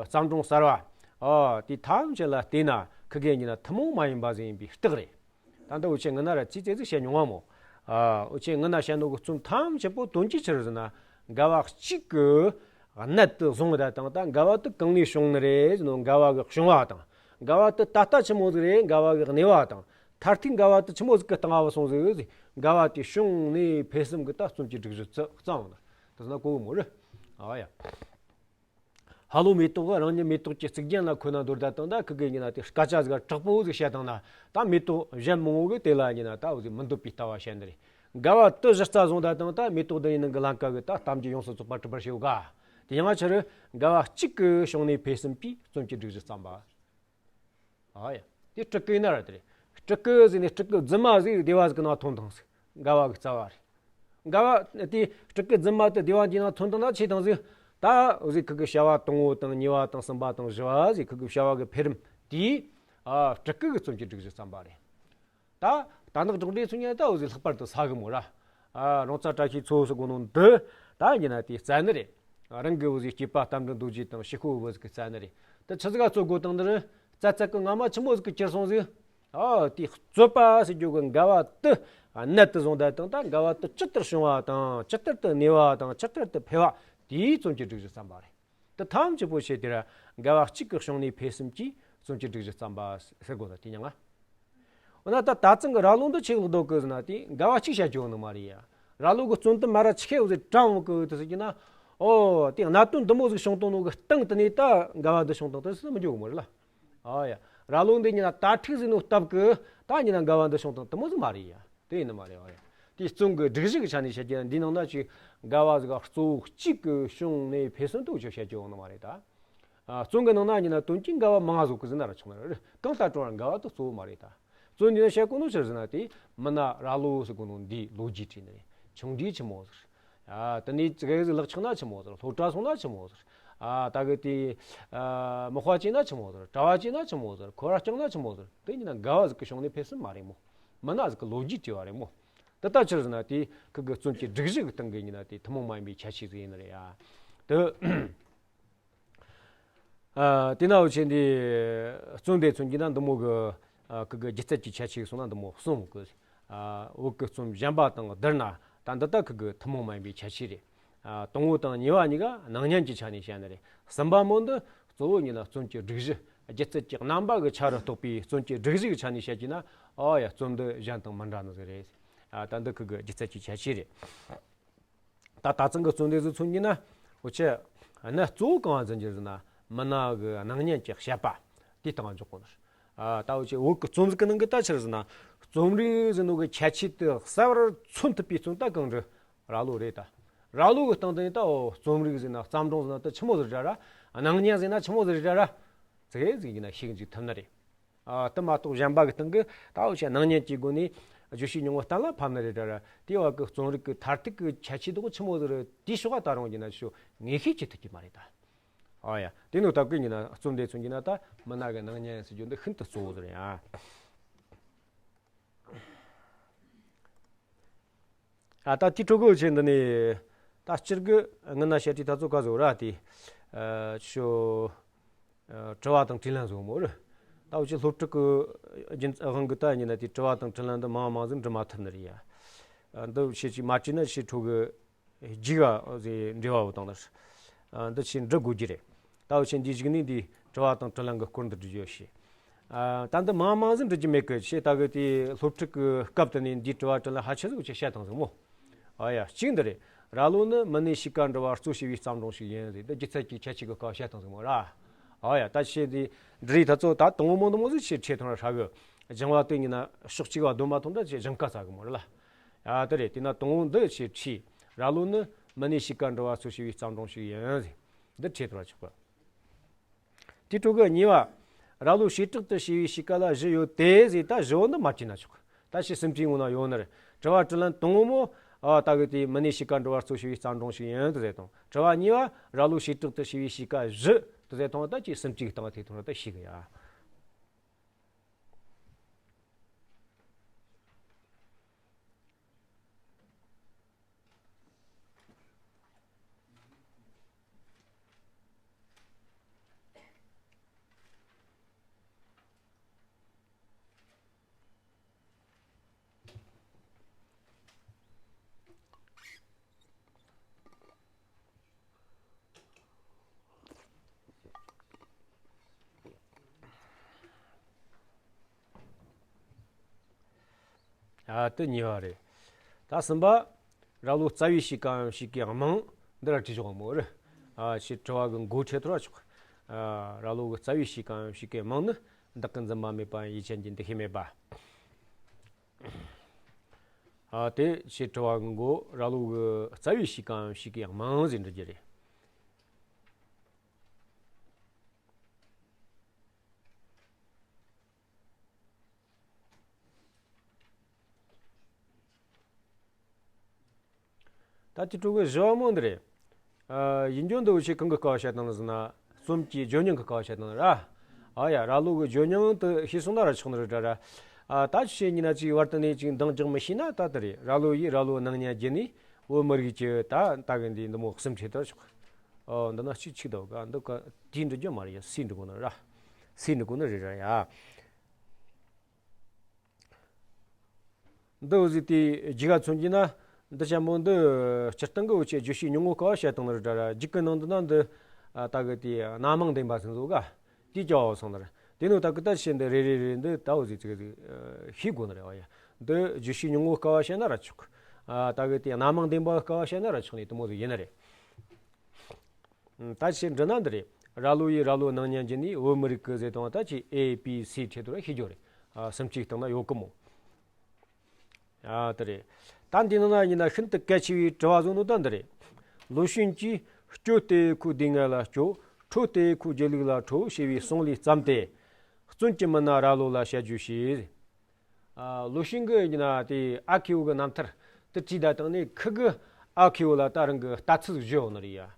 བརྩམས་སྒྲུང་གསར་བ། ཨ། དེ་ཐམས་ཅད་ལ་བལྟས་ན་ཁི་དགེ་ཉིན་ཐུན་མོང་མ་ཡིན་པ་ཟིག་ཡིན་པའི་རྟགས་རེད། ད་ལྟ་འུ་ཆོས་སྔོན་ན་ར་ཚིག་ཙེ་ཟིག་བཤད་མྱོང་བ་མོ། ཨ། འུ་ཆོས་སྔོན་ན་བཤད་ནོ་གི་རྩོམ་ཐམས་ཅད་པོ་དོན་གྱིས་ཆི་རེད་ཟེར་ན། འགལ་བ་གཅིག་གི་གནད་དུ་བཟུང་བ་དང་། ད་འགལ་བ་དེ་གང་ནས་བྱུང་ནི་རེད་ཟེར་ནོ། འགལ་བ་གི་བྱུང་བ་དང་། འགལ་བ་དེ་ད་ལྟ་ཆི་མོ་ཟིག་རེད། འགལ་བ་གི་གནས་བབ་དང་། མཐར་ཐུག་འགལ་བ་དེ་ཆི་མོ་ཟིག་གི་སྟེང་ང་སོང་ཟིག་ཟེར། འགལ་བ་དེ་བྱུང་གནས་འཕེལ་གསུམ་གི་ད་རྩོམ་གྱི་སྒྲིག་གཞི་བརྩམས་ན། དེ་ཟེར་ན་གོ་གི་མོ་རེད། ཨ་ཡ། ཧ་ལོ་མེ་ཏོག་གིས་རང་ཉིད་མེ་ཏོག་གི་གཙུག་རྒྱན་ལ་འཁོད་ན་འདོད་ད་དང་། ད་ཁི་དགེ་ཉིན་དེ་སྐད་ཆ་ཟིག་དྲག་པོ་ཟིག་བཤད་དང་ན། ད་མེ་ཏོག་གཞན་མང་བོ་གིས་དེ་ལ་ཉིན་ད་འུ་ཟིག་མི་འདོད་པའི་ལྟ་བ་བཤད་ནི་རེད། འགལ་བ་དེ་གཞི་རྩ་བཟུང་ད་དང་། ད་མེ་ཏོག་འདི་ཡི་ནང་གི་ཀླན་ཀ་གི་ད་གཏམ་རྒྱུད་ཡོངས་སུ་རྫོགས་པ་གྲུབ་པར་བྱེད་ག། དེ་ཡང་ཆི་རེད། འགལ་བ་གཅིག་གི་བྱུང་གནས་འཕེལ་གསུམ་གྱིས་རྩོམ་གྱི་སྒྲིག་གཞི་བརྩམས་པ། ཨ་ཡ། དེ་སྤྲུལ་སྐུ་ཡིན་ན་ར་དེ་རེད། སྤྲུལ་སྐུ་ཟེར་ནས་སྤྲུལ་སྐུ་རྫུན་མ་ཟིག་སྡེ་བ་ཟིག་གི་ནང་ཐོན་དང་ཟིག་འགལ་བ་གི་རྩ་བ་རེད། འགལ་བ་དེ་སྤྲུལ་སྐུ་རྫུན་མ་དེ་སྡེ་བ་འདིའི་ནང་ཐོན་དང་ན་ཆི་དང་ཟིག་ད་འུ་ཟིག་ཁི་གི་བྱ་བ་དང་པོ་དང་གཉིས་པ་དང་གསུམ་པ་དང་བཞི་པ་ཟིག་ཁི་གི་བྱ་བ་གི་འཕེལ་རིམ་དེ། ཨ། སྤྲུལ་སྐུ་གི་རྩོམ་གྱི་སྒྲིག་གཞི་བརྩམས་པ་རེད། ད་རྟ་ནག་སྒྲོག་འགྲེལ་ཚོ་ཉིན་ད་འུ་ཟིག་ལྷག་པར་དུ་ཟ་གི་མོ་ར། ཨ། རོང་ཚ་བཀྲ་ཤིས་མཚོ་ཟེར་གོ་ནོ་འདི་ད་ཡིན་ན་དེ་བཙལ་ནི་རེད། རང་གི་འུ་ཟིག་སྐྱེས་པ་རྟ་མགྲིན་རྡོ་རྗེ་དང་ཕྱུག་པོ་འུ་ཟིག་གི་བཙལ་ནི་རེད། དེ་ཆི་ཟིག་ག་རྩོད་དགོས་དང་ནི་རེད། བཙལ་བཙལ་གི་ངོ་མ་ཆི་མོ་ཟིག་གི་གྱུར་སོང་ཟིག་ཨ། དེ་རྩོད་པ་ཟེར་རྒྱུ་གི་འགལ་བ་དེ་གནད་དུ་བཟུང་ད་དང་། ད་འགལ་བ་དེ་ཇི་ལྟར་བྱུང་བ་དང་། ཇི་ལྟར་དུ་གནས་པ་དང་། ཇི་ལྟར་དུ་འཕེལ་བ། དེའི་རྩོམ་གྱི་སྒྲིག་གཞི་བརྩམས་པ་རེད། དེ་ཐམས་ཅད་པོ་ཆི་དེ་ར་འགལ་བ་གཅིག་གི་བྱུང་གནས་འཕེལ་གསུམ་གྱིས་རྩོམ་གྱི་སྒྲིག་གཞི་བརྩམས་པ་ཟེར་དགོས་ལ། དེ་མྱིང་ང་། འོ་ན་ད་ད་ཐེངས་གི་ར་ལོ་འདི་ཆི་ལོག་འདུག་གི་ཟེར་ན། དེ་འགལ་བ་གཅིག་བཤད་རྒྱུ་ནི་མ་རེད་ཡ། ར་ལོ་གི་རྩོམ་དེ་མ་ར་ཆི་ཁེ་འུ་ཟིག་དྲངས་འོང་གི་དེ་ཟེར་གྱི་ན། ཨོ། དེ་གནད་དོན་འདི་མོ་ཟིག་བྱུང་བཏང་ནོ་གི་སྟེང་དེ་ནས་ད་འགལ་བ་འདི་བྱུང་བཏང་དེ་ཟེར་མི་འགྱོ་གི་མོ་རེད་ལ། ཨ་ཡ། ར་ལོ་འདི་ཉིན་ན་དྭ་ཕྲུག་ཟིག་ནོ་སྟབས་གི་ད་ཉིན་ན་འགལ་བ་འདི་བྱུང་བཏང་དེ་མོ་ཟིག་མ་རེད་ཡ། དེ་ཡིན་ནི་མ་རེད། ཨ་ཡ། དེ་རྩོམ་གི་སྒྲིག་གཞི་གི་ཆ་ནས་བཤད་ཀྱི་ན། འདི་ནང་ན་ཅིག་འགལ་བ་ཟིག་གཙོ་བོ་གཅིག་གི་བྱུང་གནས་འཕེལ་གསུམ་དེ་ཆོ་བཤད་རྒྱུ་ཡོད་ནི་མ་རེད་ད། ཨ། རྩོམ་གི་ནང་ན་ཉིན་ན་དོན་གྱི་འགལ་བ་མང་ཟིག་གི་ཟིན་ན་ར་ཆོག་ནི་རེད། གང་ལྟར་དྲང་ར་འགལ་བ་དེ་གཙོ་བོ་མ་རེད་ད། གཙོ་ཉིན་ན་བཤད་གོ་ནོ་ཆི་ཟེར་ན། དེ་མི་སྣ་ར་ལོ་ཟེར་གོ་ནོ་འདིའི་ལོ་རྒྱུས་བྲིས་ནི་རེད། ཆུང་དུས་ཆི་མོ་ཟིག་ཨ། དེ་ནས་ཙི་གེ་ཟིག་ལག་ཆགས་ན་ཆི་མོ་ཟིག་སློབ་གྲྭ་སོང་ན་ཆི་མོ་ཟིག་ཨ། ད་གི་དེ། ཨ། མི་དཔའ་བྱས་ན་ཆི་མོ་ཟིག་གྲྭ་བ་བྱས་ན་ཆི་མོ་ཟིག་འཁོར་བ་བསྐྱངས་ན་ཆི་མོ་ཟིག་དེ་ཉིན་ན་འགལ་བ་ཟིག་གི་བྱུང་གནས་འཕེལ་གསུམ་མ་རེད་མོ། མི་སྣ་ཟིག་གི་ལོ་རྒྱུས་བྲིས་པ་རེད་མོ། དེ་ད་ཆི་ཟེར་ན་དེ་ཁི་གི་རྩོམ་གྱི་སྒྲིག་གཞི་གི་སྟེང་གི་ཉིན་ན་དེ་ཐུན་མོང་མ་ཡིན་པའི་ཁྱད་ཆོས་ཟིག་ཡིན་ནི་རེད་ཡ། དེ། ཨ། དེ་ན་འུ་ཆོས་འདི་རྩོམ་དེ་མཚོན་གྱི་ན་འདི་མོ་གི། ཨ། ཁི་གི་སྒྱུ་རྩལ་གྱི་ཁྱད་ཆོས་སོང་ན་འདི་མོ་གསུམ་གི། ཨ། བོད་ཀྱི་རྩོམ་གཞན་པ་དང་བསྡུར་ན་ད་འདི་ད་ཁི་གི་ཐུན་མོང་མ་ཡིན་པའི་ཁྱད་ཆོས་རེད། ཨ། དང་པོ་དང་གཉིས་པ་གཉིས་ཀ་སྣང་བརྙན་གྱི་ཆ་ནས་བཤད་ནི་རེད། གསུམ་པ་མོ་འདི་གཙོ་བོ་ཉིན་ན་རྩོམ་གྱི་སྒྲིག་གཞི། སྒྱུ་རྩལ་གྱི་རྣམ་པ་གི་ཆ་རུ་གཏོགས་པའི་རྩོམ་གྱི་སྒྲིག་གཞི་གི་ཆ་ནས་བཤད་ཀྱི་ན། ཨ་ཡ། རྩོམ་འདི་གཞན་དང་མི་འདྲ་ནི་ཟིག་རེད། ཨ། ད་འདི་ཁི་གི་སྒྱུ་རྩལ་གྱི་ཁྱད་ཆོས་རེད། ད་ད་ཐེངས་གི་རྩོམ་འདི་ཚོ་མཚོན་གྱི་ན། འུ་ཆོས་གནད་གཙོ་བོ་གང་འཛིན་རྒྱུ་ཟེར་ན། མི་སྣ་གི་སྣང་བརྙན་གྱི་བཤད་པ་དེ་སྟེང་འཇོག་གོ་ནི། ཨ། ད་འུ་ཆོས་བོད་ཀྱི་རྩོམ་གི་ནང་གི་ད་ཆི་ཟེར་ན། རྩོམ་རིག་ཟེར་ནོ་གི་ཁྱད་ཆོས་དེ་གསལ་བར་མཚོན་ཐུབ་པའི་རྩོམ་ད་གང་རེད། ར་ལོ་རེད་ད། ར་ལོ་གི་སྟེང་དུ་ནི་ད། འོ། རྩོམ་རིག་ཟེར་ན། བརྩམས་སྒྲུང་ཟེར་ན་དེ་ཆི་མོ་ཟིག་རེད་ར། སྣང་བརྙན་ཟེར་ན་ཆི་མོ་ཟིག་རེད་ར། ཙི་གེ་ཟིག་ཡིན་ན་ཤེས་འཇུག་ཐུབ་ནི་རེད། ཨ། དེ་མ་གཏོགས་གཞན་པ་གི་སྟེང་གི་ད་འུ་ཆོས་སྣང་བརྙན་གྱི་སྒོ་ནས་བརྗོད་བྱའི་སྙིང་བོ་གཏན་ལ་ཕབ་ནི་རེད་ར། དེའི་བར་གི་རྩོམ་རིག་གི་མཐར་ཐུག་གི་ཁྱད་ཆོས་དེ་ཆི་མོ་ཟིག་རེད། དེའི་ཕྱོགས་ད་རུང་ཡིན་ན་ཆོ་ངེས་ཤེས་བྱེད་ཐུབ་ཀྱི་མ་རེད་ད། ཨ་ཡ། དེ་ནོ་སྟབས་གི་ཡིན་ན་རྩོམ་དེ་མཚོན་གྱི་ན་ད་མི་སྣ་གི་སྣང་བརྙན་ཟེར་རྒྱུ་འདི་ཤིན་ཏུ་གཙོ་བོ་ཟིག་རེད་ཨ། ཨ། ད་དེ་འཕྲོ་གི་འུ་ཆོས་འདི་ནས་ད་སྤྱིར་གི་སྔོན་ན་བཤད་དུས་ད་ཚོ་ག་ཟེར་ར་དེ། ཨ། ཆོ། ཨ། དྲི་བ་དང་དྲིས་ལན་ཟེར་མོ་རེད། ད་འུ་ཆོས་སློབ་ཕྲུག་གི་རྒྱུན་དབང་གི་ད་ཡིན་ན་དེ་དྲི་བ་དང་དྲིས་ལན་འདི་མང་མང་ཟིག་འབྲི་མ་ཐུབ་ནི་རེད་ཡ། ཨ། འདི་བཤད་ཅིག་མ་བྲིས་ན་ཆོས་འཕྲོ་གི་རྒྱུགས་ཟེར་འབྲེལ་བ་བོ་དང་ལ། ཨ། འདི་ཆོས་འབྲི་དགོས་རྒྱུ་རེད། ད་འུ་ཆོས་འདིའི་གཞུག་ནས་འདི་དྲི་བ་དང་དྲིས་ལན་གྱི་སྐོར་འདི་འབྲི་རྒྱུ་ཡོད་ཤེས། ཨ། ད་འདི་མང་མང་ཟིག་འབྲི་རྒྱུ་མེད་གི། ཆེ་ད་གི་དེ་སློབ་ཕྲུག་གི་སྐབས་དེ་ནས་འདིའི་དྲི་བ་དྲིས་ལན་ཕལ་ཆེར་ཟིག་འུ་ཆོས་བཤད་བཏང་ཟིག་མོ། ཨ་ཡ། གཅིག་འདི་རེད། ར་ལོ་ནི་མི་སྣའི་གཤིས་ཀ་འབྲི་བ་གཙོ་བྱས་པའི་བརྩམས་སྒྲུང་ཞིག་ཡིན་ཟེར། འདི་སྒྱུ་རྩལ་གྱི་ཁྱད་ཆོས་ཀྱི་སྐོར་བཤད་བཏང་ཟིག་མོ་ར། ཨ། ཨ་ཡ་ད་ཆེ་དེ་འབྲི་ད་ཚོ་ད་དང་པོ་མོ་འདི་མོ་ཟིག་ཆེ་ཁྲེ་ཐོང་ར་ཧྲ་གི། སྦྱང་བ་དེ་ཡིན་ན་ཕྱོགས་གཅིག་བ་སྡོམ་པ་ཐོང་ད་ཆེ་སྦྱང་ཀ་ས་གི་མོ་ར་ལ། ཨ་དེ་རེད། དེ་ན་དང་པོ་འདི་ཆེ་ཁྲི་ར་ལོ་ནི་མི་ནི་ཤི་ཀ་འགྲོ་བ་ཚོ་ཤི་བའི་གཙང་སྦྲང་ཞིག་ཡིན། འདི་ཁྲེ་ཐོང་ར་ཆོག་གི། དེ་དྲུག་གི་གཉིས་པ། ར་ལོ་བྱེ་བྲག་ཏུ་ཤེས་པའི་གཤིས་ཀ་ལ་བཞི་ཡོད་དེ་ཟེར། ད་བཞི་བོ་འདི་མ་བྲིས་ན་ཆོག་ད་ཕྱི་སུམ་ཅུའི་ངོ་ན་ཡོད་ནི་རེད། དྲི་བ་དྲིས་ལན་དང་པོ་མོ། ཨ་ད་གི་དེ་མི་ནི་ཤི་ཀ་འགྲོ་བ་གཙོ་ཤེས་པའི་གཙང་སྦྲང་ཞིག་ཡིན་དུ་ཟེར་དང་། དྲི་བ་གཉིས་པ། ར་ལོ་བྱེ་བྲག་ཏུ་ཤེས་པའི་གཤིས་ཀ་བཞི་དུ་ཟེར་དང་། ད་ཅི་སུམ་ཅུའི་སྟེང་དེ་ཐོང་ད་ཤེས་གི་ཡ། ཨ་དེ་གཉིས་པ་རེད། ད་གསུམ་པ། ར་ལོ་རྩ་བའི་གཤིས་ཀའམ་གཤིས་ཀའི་རྨང་འདི་ར་བྲིས་ཆོག་མོ་རེད། ཨ་ཞེས་དྲི་བ་གི་མགོ་ཁྲིད་ཐུར་བ་ཆོག་ཨ་ར་ལོ་གི་རྩ་བའི་གཤིས་ཀའམ་གཤིས་ཀའི་རྨང་ནི། བདག་གི་འཛིན་པ་མེད་པ་ཡིད་ཅན་གྱི་འདུ་ཤེས་མེད་པ། ཨ་དེ་ཞེས་དྲི་བ་གི་མགོ་ར་ལོ་གི་རྩ་བའི་གཤིས་ཀའམ་གཤིས་ཀའི་རྨང་ཟེར་འདྲི་རྒྱུ་རེད། ད་དེ་དྲུག་གི་བཞི་བ་མོ་འདི་རེད། ཨ་ཡིན་རྒྱུ་འདི་འུ་ཆོས་གང་གི་སྐལ་བ་བཤད་སྟངས་ལ་ཟེར་ན། རྩོམ་གྱི་བརྗོད་སྙིང་གི་སྐལ་བ་བཤད་སྟངས་ར། ཨ་ཡ་ར་ལོ་གི་བརྗོད་སྙིང་དུ་ཤེས་སོང་ན་ར་ཆོག་ནི་རེད་དྲ་ར། ཨ་ད་ཆོས་ཉིན་ན་ཅིག་བར་དུ་ནས་ཅིག་འདང་རྒྱག་མི་ཤེས་ན་ད་དེ་རེད། ར་ལོ་ཡིས་ར་ལོ་སྣང་བརྙན་བརྒྱུད་ནས་བོད་མི་རིགས་ཀྱི་ད་ད་གི་འདི་འདི་མོ་གསུམ་ཁྲིད་དུ་ཆོག་ཨོ་འདི་ན་གཅིག་གཅིག་འདུག་ག་འདི་ག་དེའི་འདྲི་རྒྱུ་མ་རེད་ཡ། སུས་འདྲི་གོ་ནི་ར། སུས་འདྲི་གོ་ནི་རེད་ར་ཡ། འདི་འུ་ཟིག་དེ་རྒྱུ་ག་མཚོན་གྱི་ན། འདི་ཅན་པོ་འདི་སྤྱིར་བཏང་གི་འུ་ཆོས་བརྗོད་བྱའི་སྙིང་པོ་སྐལ་བ་བཤད་སྟངས་ནི་རེད་དྲ་ར། རྒྱུ་གི་ནང་དུ་ན་འདི་ད་གི་དེ་རྣམ་མང་བདེན་པ་ཟིན་བཟོ་ག་དེ་ཀྱང་བ་སོང་ནི་རེད། དེ་ནོ་ད་གི་ད་བཤད་འདི་རེ་རེ་རེ་འདི་ད་འུ་ཟིག་ཅིག་ཟིག་ཤེས་དགོས་ནི་རེད་བ་ཡ། འདི་བརྗོད་བྱའི་སྙིང་པོ་སྐལ་བ་བཤད་ན་ར་ཆོག་ད་གི་དེ་རྣམ་མང་བདེན་པ་སྐལ་བ་བཤད་ན་ར་ཆོག་ནི་དེ་མོ་ཟིག་ཡིན་ནི་རེད། ད་ཕྱིར་འདྲི་ན་འདི་རེད། ར་ལོ་ཡིས་ར་ལོ་སྣང་བརྙན་བརྒྱུད་ནས་བོད་མི་རིགས་ཀྱི་ཟེར་དང་ད་ཅི་ཨེ་པི་སི་ཁྲིད་དུ་ར་ཤེས་རྒྱུ་རེད། ཨ་སུམ་ཅུའི་སྟེང་ན་ཡོད་གི་མོ། ཨ་དེ་རེད། ད་འདི་ནང་ན་ཡིན་ན་ཤིན་ཏུ་གལ་ཆེ་བའི་དྲི་བ་བཟོ་ནོ་ད་འདི་རེད། ལོ་ཤུན་གྱིས་སྐྱོ་སྟེ་ཁོའི་སྡུག་བསྔལ་ལ་སྐྱོ། ཁྲོ་སྟེ་ཁོའི་སྒྱིད་ལུག་ལ་ཁྲོ་ཞེས་པའི་གསུང་ལས་བརྩམས་ཏེ། བཙུན་གྱི་མི་སྣ་ར་ལོ་ལ་བཤད་རྒྱུ་ཞེས། ཨ་ལོ་ཤིང་གི་ཡིན་ན་དེ་ཨ་ཁེའུ་གི་རྣམ་ཐར་དེ་བྲིས་ད་བཏང་ནས་ཁི་གི་ཨ་ཁེའུ་ལ་ད་རང་གི་ལྟ་ཚུལ་བརྗོད་ཡོང་ནི་རེད་ཡ།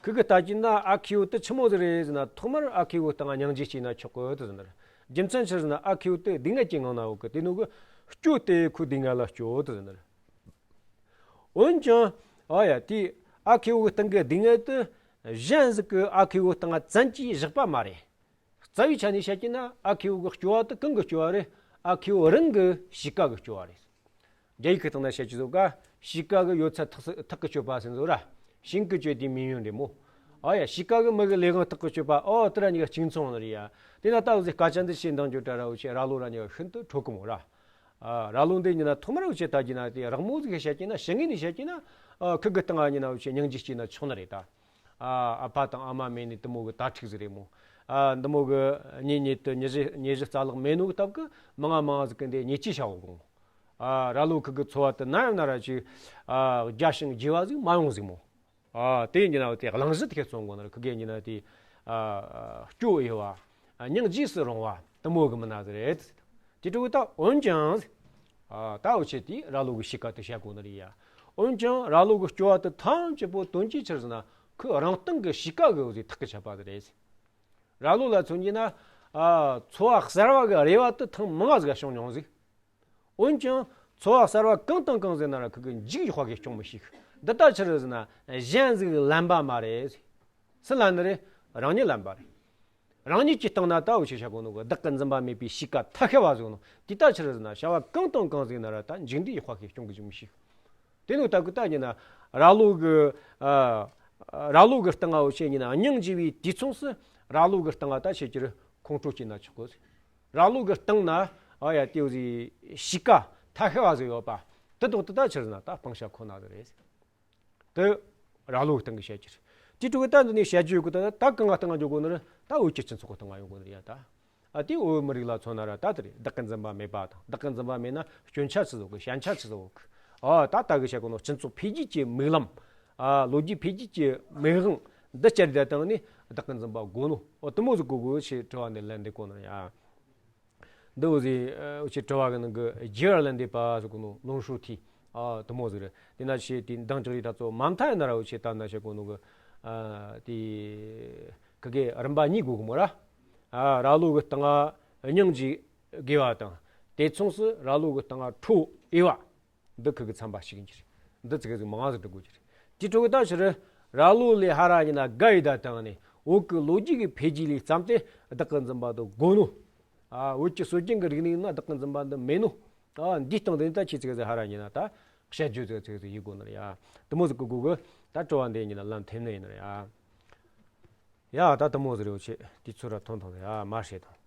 ཁི་གི་ལྟ་གྱིན་ན་ཨ་ཁེའུ་དེ་ཆི་མོ་ཟིག་རེད་ཟེར་ན། ཐོག་མར་ཨ་ཁེའུ་སྟེང་སྙིང་རྗེ་སྐྱེས་ན་ཆོག་གི་དེ་ཟེར་ནི་རེད། རྒྱུ་མཚན་ཆི་ཟེར་ན་ཨ་ཁེའུ་དེ་སྡུག་བསྔལ་གྱི་ངང་ན་ཡོད་གི། དེ་ནོ་གི་སྐྱོ་སྟེ་ཁོའི་སྡུག་བསྔལ་ལ་སྐྱོ་དེ་ཟེར་ནི་རེད། འོན་ཀྱང་ཨ་ཡ་དེ་ཨ་ཁེའུ་གི་སྟེང་གི་སྡུག་བསྔལ་དེ་གཞན་ཟིག་གི་ཨ་ཁེའུ་སྟེང་བཙན་གྱིས་བཞག་པ་མ་རེད། རྩ་བའི་ཆ་ནས་བཤད་ཀྱི་ན་ཨ་ཁེའུ་གི་སྐྱོ་བ་དེ་གང་གི་སྐྱོ་བ་རེད། ཨ་ཁེའུ་རང་གི་གཤིས་ཀ་གི་སྐྱོ་བ་རེད། རྒྱ་ཡིག་གི་སྟེང་ན་བཤད་ཀྱི་བཟོ་ག་གཤིས་ཀ་གི་ཡོད་ཚད་ཐག་ཐག་གི་གཅོད་པ་ཟེར་བཟོ་ར། 性格决定命运 རེད་མོ། ཨ་ཡ་གཤིས་ཀ་གི་མི་གི་ལས་དབང་ཐག་གི་གཅོད་པ། ཨོ་དེ་ར་གཉིས་ཀ་གཅིག་མཚུངས་ནི་རེད་ཡ། དེ་ན་ད་འུ་ཟིག་སྐད་ཆ་འདི་བཤད་འདང་རྒྱུ་དྲ་ར་འུ་ཆོས་ར་ལོ་ར་གཉིས་ཀ་ཤིན་ཏུ་འཕྲོད་གི་མོ་ར། ཨ་ར་ལོ་འདི་ཡིན་ན་ཐོག་མར་འུ་ཆོས་ལྟ་རྒྱུ་ན་དེ་རག་མོ་ཟིག་བཤད་ཀྱི་ན། ཞི་ངེ་ནས་བཤད་ཀྱི་ན་ཨ་ཁི་གི་སྟེང་ང་ཡིན་ན་འུ་ཆོས་སྙིང་རྗེ་སྐྱེས་ན་ཆོག་ནི་རེད་ད། ཨ་ཨ་ཕ་དང་ཨ་མ་མེད་ནི་དེ་མོ་གི་དྭ་ཕྲུག་ཟིག་རེད་མོ། ཨ་འདི་མོ་གི་གཉེན་ཉེ་དུ་ཉེ་གཞི་ཉེ་གཞི་རྩ་ལག་མེད་ནོ་གི་སྟབས་གི་མང་ང་མང་ང་ཟིག་གི་འདི་ཉེས་ཆད་བྱ་བོ་གོ། ཨ་ར་ལོ་ཁི་གི་འཚོ་བ་དེ་ན་ཡང་ན་ར་ཅིག་ཨ་རྒྱ་ཞིང་རྒྱས་པ་ཟིག་མ་ཡོང་ཟིག་མོ། ཨ་དེ་ཡིན་ན་དེ་གླེང་གཞི་དེ་ཁས་བཙོང་དགོས་ན་ར། ཁི་གེ་ཡིན་ན་དེ་ཨ་སྐྱོ་དབྱེ་བ། ཨ་སྙིང་རྗེས་སུ་རུང་བ་དེ་མོ་གི་མི་སྣ་ཟིག་རེད། དེ་འཕྲོ་ད་འོན་ཀྱང་། ཨ་ད་འུ་ཆོས་དེ་ར་ལོ་གི་གཤིས་ཀ་དེ་བཤད་དགོས་ནི་རེད་ཡ། འོན་ཀྱང་ར་ལོ་གི་སྐྱོ་བ་དེ་ཐམས་ཅད་པོ་དོན་གྱིས་ཆི་ཟེར་ན་ཁོའི་རང་སྟེང་གི་གཤིས་ཀ་གི་འུ་ཟིག་ཐག་གི་ཆད་པ་ཟིག་རེད། ར་ལོ་ལ་མཚོན་གྱི་ན། ཨ་འཚོ་བ་གསར་བ་གི་རེ་བ་དེ་ཐེངས་མང་ང་ཟིག་བྱུང་མྱོང་ཟིག་འོན་ཀྱང་འཚོ་བ་གསར་བ་གང་དང་གང་ཟེར་ན་ར་ཁི་གི་མཇུག་ཡག་པ་གི་སྐྱོང་མི་ཤེས། འདི་ལྟ་ཕྱིར་ཟེར་ན་གཞན་ཟིག་ལན་པ་མ་རེད། སུ་ལན་ནི་རེད། རང་ཉིད་ལན་པ་རེད། རང་ཉིད་ཀྱི་སྟེང་ན་ད་འུ་ཆོས་བྱ་གོ་ནོ་གི་བདག་གི་འཛིན་པ་མེད་པའི་གཤིས་ཀ་ཐ་ཤལ་བ་ཟིག་ནོ། དེ་ལྟ་ཕྱིར་ཟེར་ན་བྱ་བ་གང་དང་གང་ཟིག་ན་ར་ད་མཇུག་འབྲས་ཡག་པ་གི་སྐྱོང་གི་མི་ཤེས། དེ་ནོ་ད་གི་ད་ཉིན་ན་ར་ལོ་གི་ཨ་ར་ལོ་གི་སྟེང་ང་འུ་ཆོས་ཉིན་ན་སྙིང་རྗེ་བའི་དུས་མཚུངས་སུ་ར་ལོ་གི་སྟེང་ང་ད་ཆེ་ཁྱེར་ཁོང་ཁྲོ་སྐྱེས་ན་ཆོག་གི། ར་ལོ་གི་སྟེང་ན་ཨ་ཡ་དེ་འུ་ཟིག་གཤིས་ཀ་ཐ་ཤལ་བ་ཟིག་ཡོད་པ། དེ་དོག་དེ་ད་ཕྱིར་ན་ད་སྤང་བྱ་ཁོ་ན་ཟིག་རེད། དེ་ར་ལོ་གི་སྟེང་གི་བཤད་ཀྱི་རེད། དེ་འཕྲོ་གི་ད་འདི་ནས་བཤད་རྒྱུ་ཡོད་གི། ད་ད་གང་ང་སྟེང་ང་འཇོག་དགོས་ནི་རེད། ད་བོད་ཀྱི་སྤྱི་ཚོགས་གི་སྟེང་ང་ཡོང་དགོས་ནི་རེད་ཡ། ད་ཨ་དེ་བོད་མི་རིགས་ལ་མཚོན་ན་ར་ད་དེ་རེད། བདག་གི་འཛིན་པ་མེད་པ་དང་། བདག་གི་འཛིན་པ་མེད་ན་སྐྱོན་ཆ་ཆི་ཟིག་གི། ཞན་ཆ་ཆི་ཟིག་གི། ཨ་ད་ད་གི་བཤད་གོ་ནོ་སྤྱི་ཚོགས་འཕེལ་རྒྱས་ཀྱི་མིག་ལམ། ཨ་ལོ་རྒྱུས་འཕེལ་རྒྱས་ཀྱི་མིག་དབང་འདི་བསྐྱར་ད་བཏང་ནས་བདག་གི་འཛིན་པ་དགོས་ནོ། ཨོ་དེ་མོ་ཟིག་གི་གོ་ཆེ་དྲི་བ་འདི་ལན་འདེབས་གོ་ནི་རེད་ཡ། འདི་འུ་ཟིག་འུ་ཆེ་དྲི་བ་གི་ནང་གི་རྒྱས་པར་ལན་འདེབས་པ་ཟེར་གོ་ནོ་ལུང་ཧྲུའུ་ཐི། ཨ་དེ་མོ་ཟིག་རེད། དེ་ན་ཆེ་དེ་འདང་ཅག་རི་ད་ཚོ་མ་མཐའ་ཡིན་ན་ར་འུ་ཆེ་ད་ན་བཤད་གོ་ནོ་གི། ཨ་དེ་ཁི་གེ་རིམ་པ་གཉིས་དགོས་གི་མོ་ར། ཨ་ར་ལོ་གི་སྟེང་ང་སྙིང་རྗེ་དགེ་བ་དང་། དེ་མཚུངས་སུ་ར་ལོ་གི་སྟེང་ང་ཁྲོ་བོ་འོས་པ། འདི་ཁི་གི་ཚན་པ་ཞིག་ཡིན་གྱི་རེད། འདི་ཚིག་གི་ཟིག་མང་ཟིག་འབྲི་དགོས་ཀྱི་རེད། དེ་འཕྲོ་གི་ད་ཕྱིར་ར་ལོ་ལས་ཧ་ར་ཡིན་ན་དགའ་ཡི་ད་བཏང་ནས་བོད་ཀྱི་ལོ་རྒྱུས་ཀྱི་འཕེལ་རྒྱས་ལས་བརྩམས་ཏེ་བདག་གི་འཛིན་པ་དུ་དགོས་ནོ། ཨ་བོད་ཀྱི་སྲོལ་རྒྱུན་གྱི་རིག་གནས་ཡིན་ན་བདག་གི་འཛིན་པ་འདི་མེད་ནོ། ཨ་འདིའི་སྟེང་དུ་ནི་ད་ཁྱེད་ཚིག་གི་ཟིག་ཧ་ར་ཡིན་ན་ད་བཤད་རྒྱུ་ཚིག་ཚིག་ཟིག་ཡིན་དགོས་ནི་རེད་ཡ། དེ་མོ་ཟིག་གི་གོ་གི། ད་དྲི་བ་འདི་ཡིན་ན་ལན་འཐེབ་ནི་ཡིན་ནི་རེད་ཡ། ཡ་ད་དེ་མོ་ཟིག་རེད། འུ་ཆེ་དུས་ཚོད་ར་ཐོན་ཐོན་རེད་ཡ། མ་བཤད་དང་།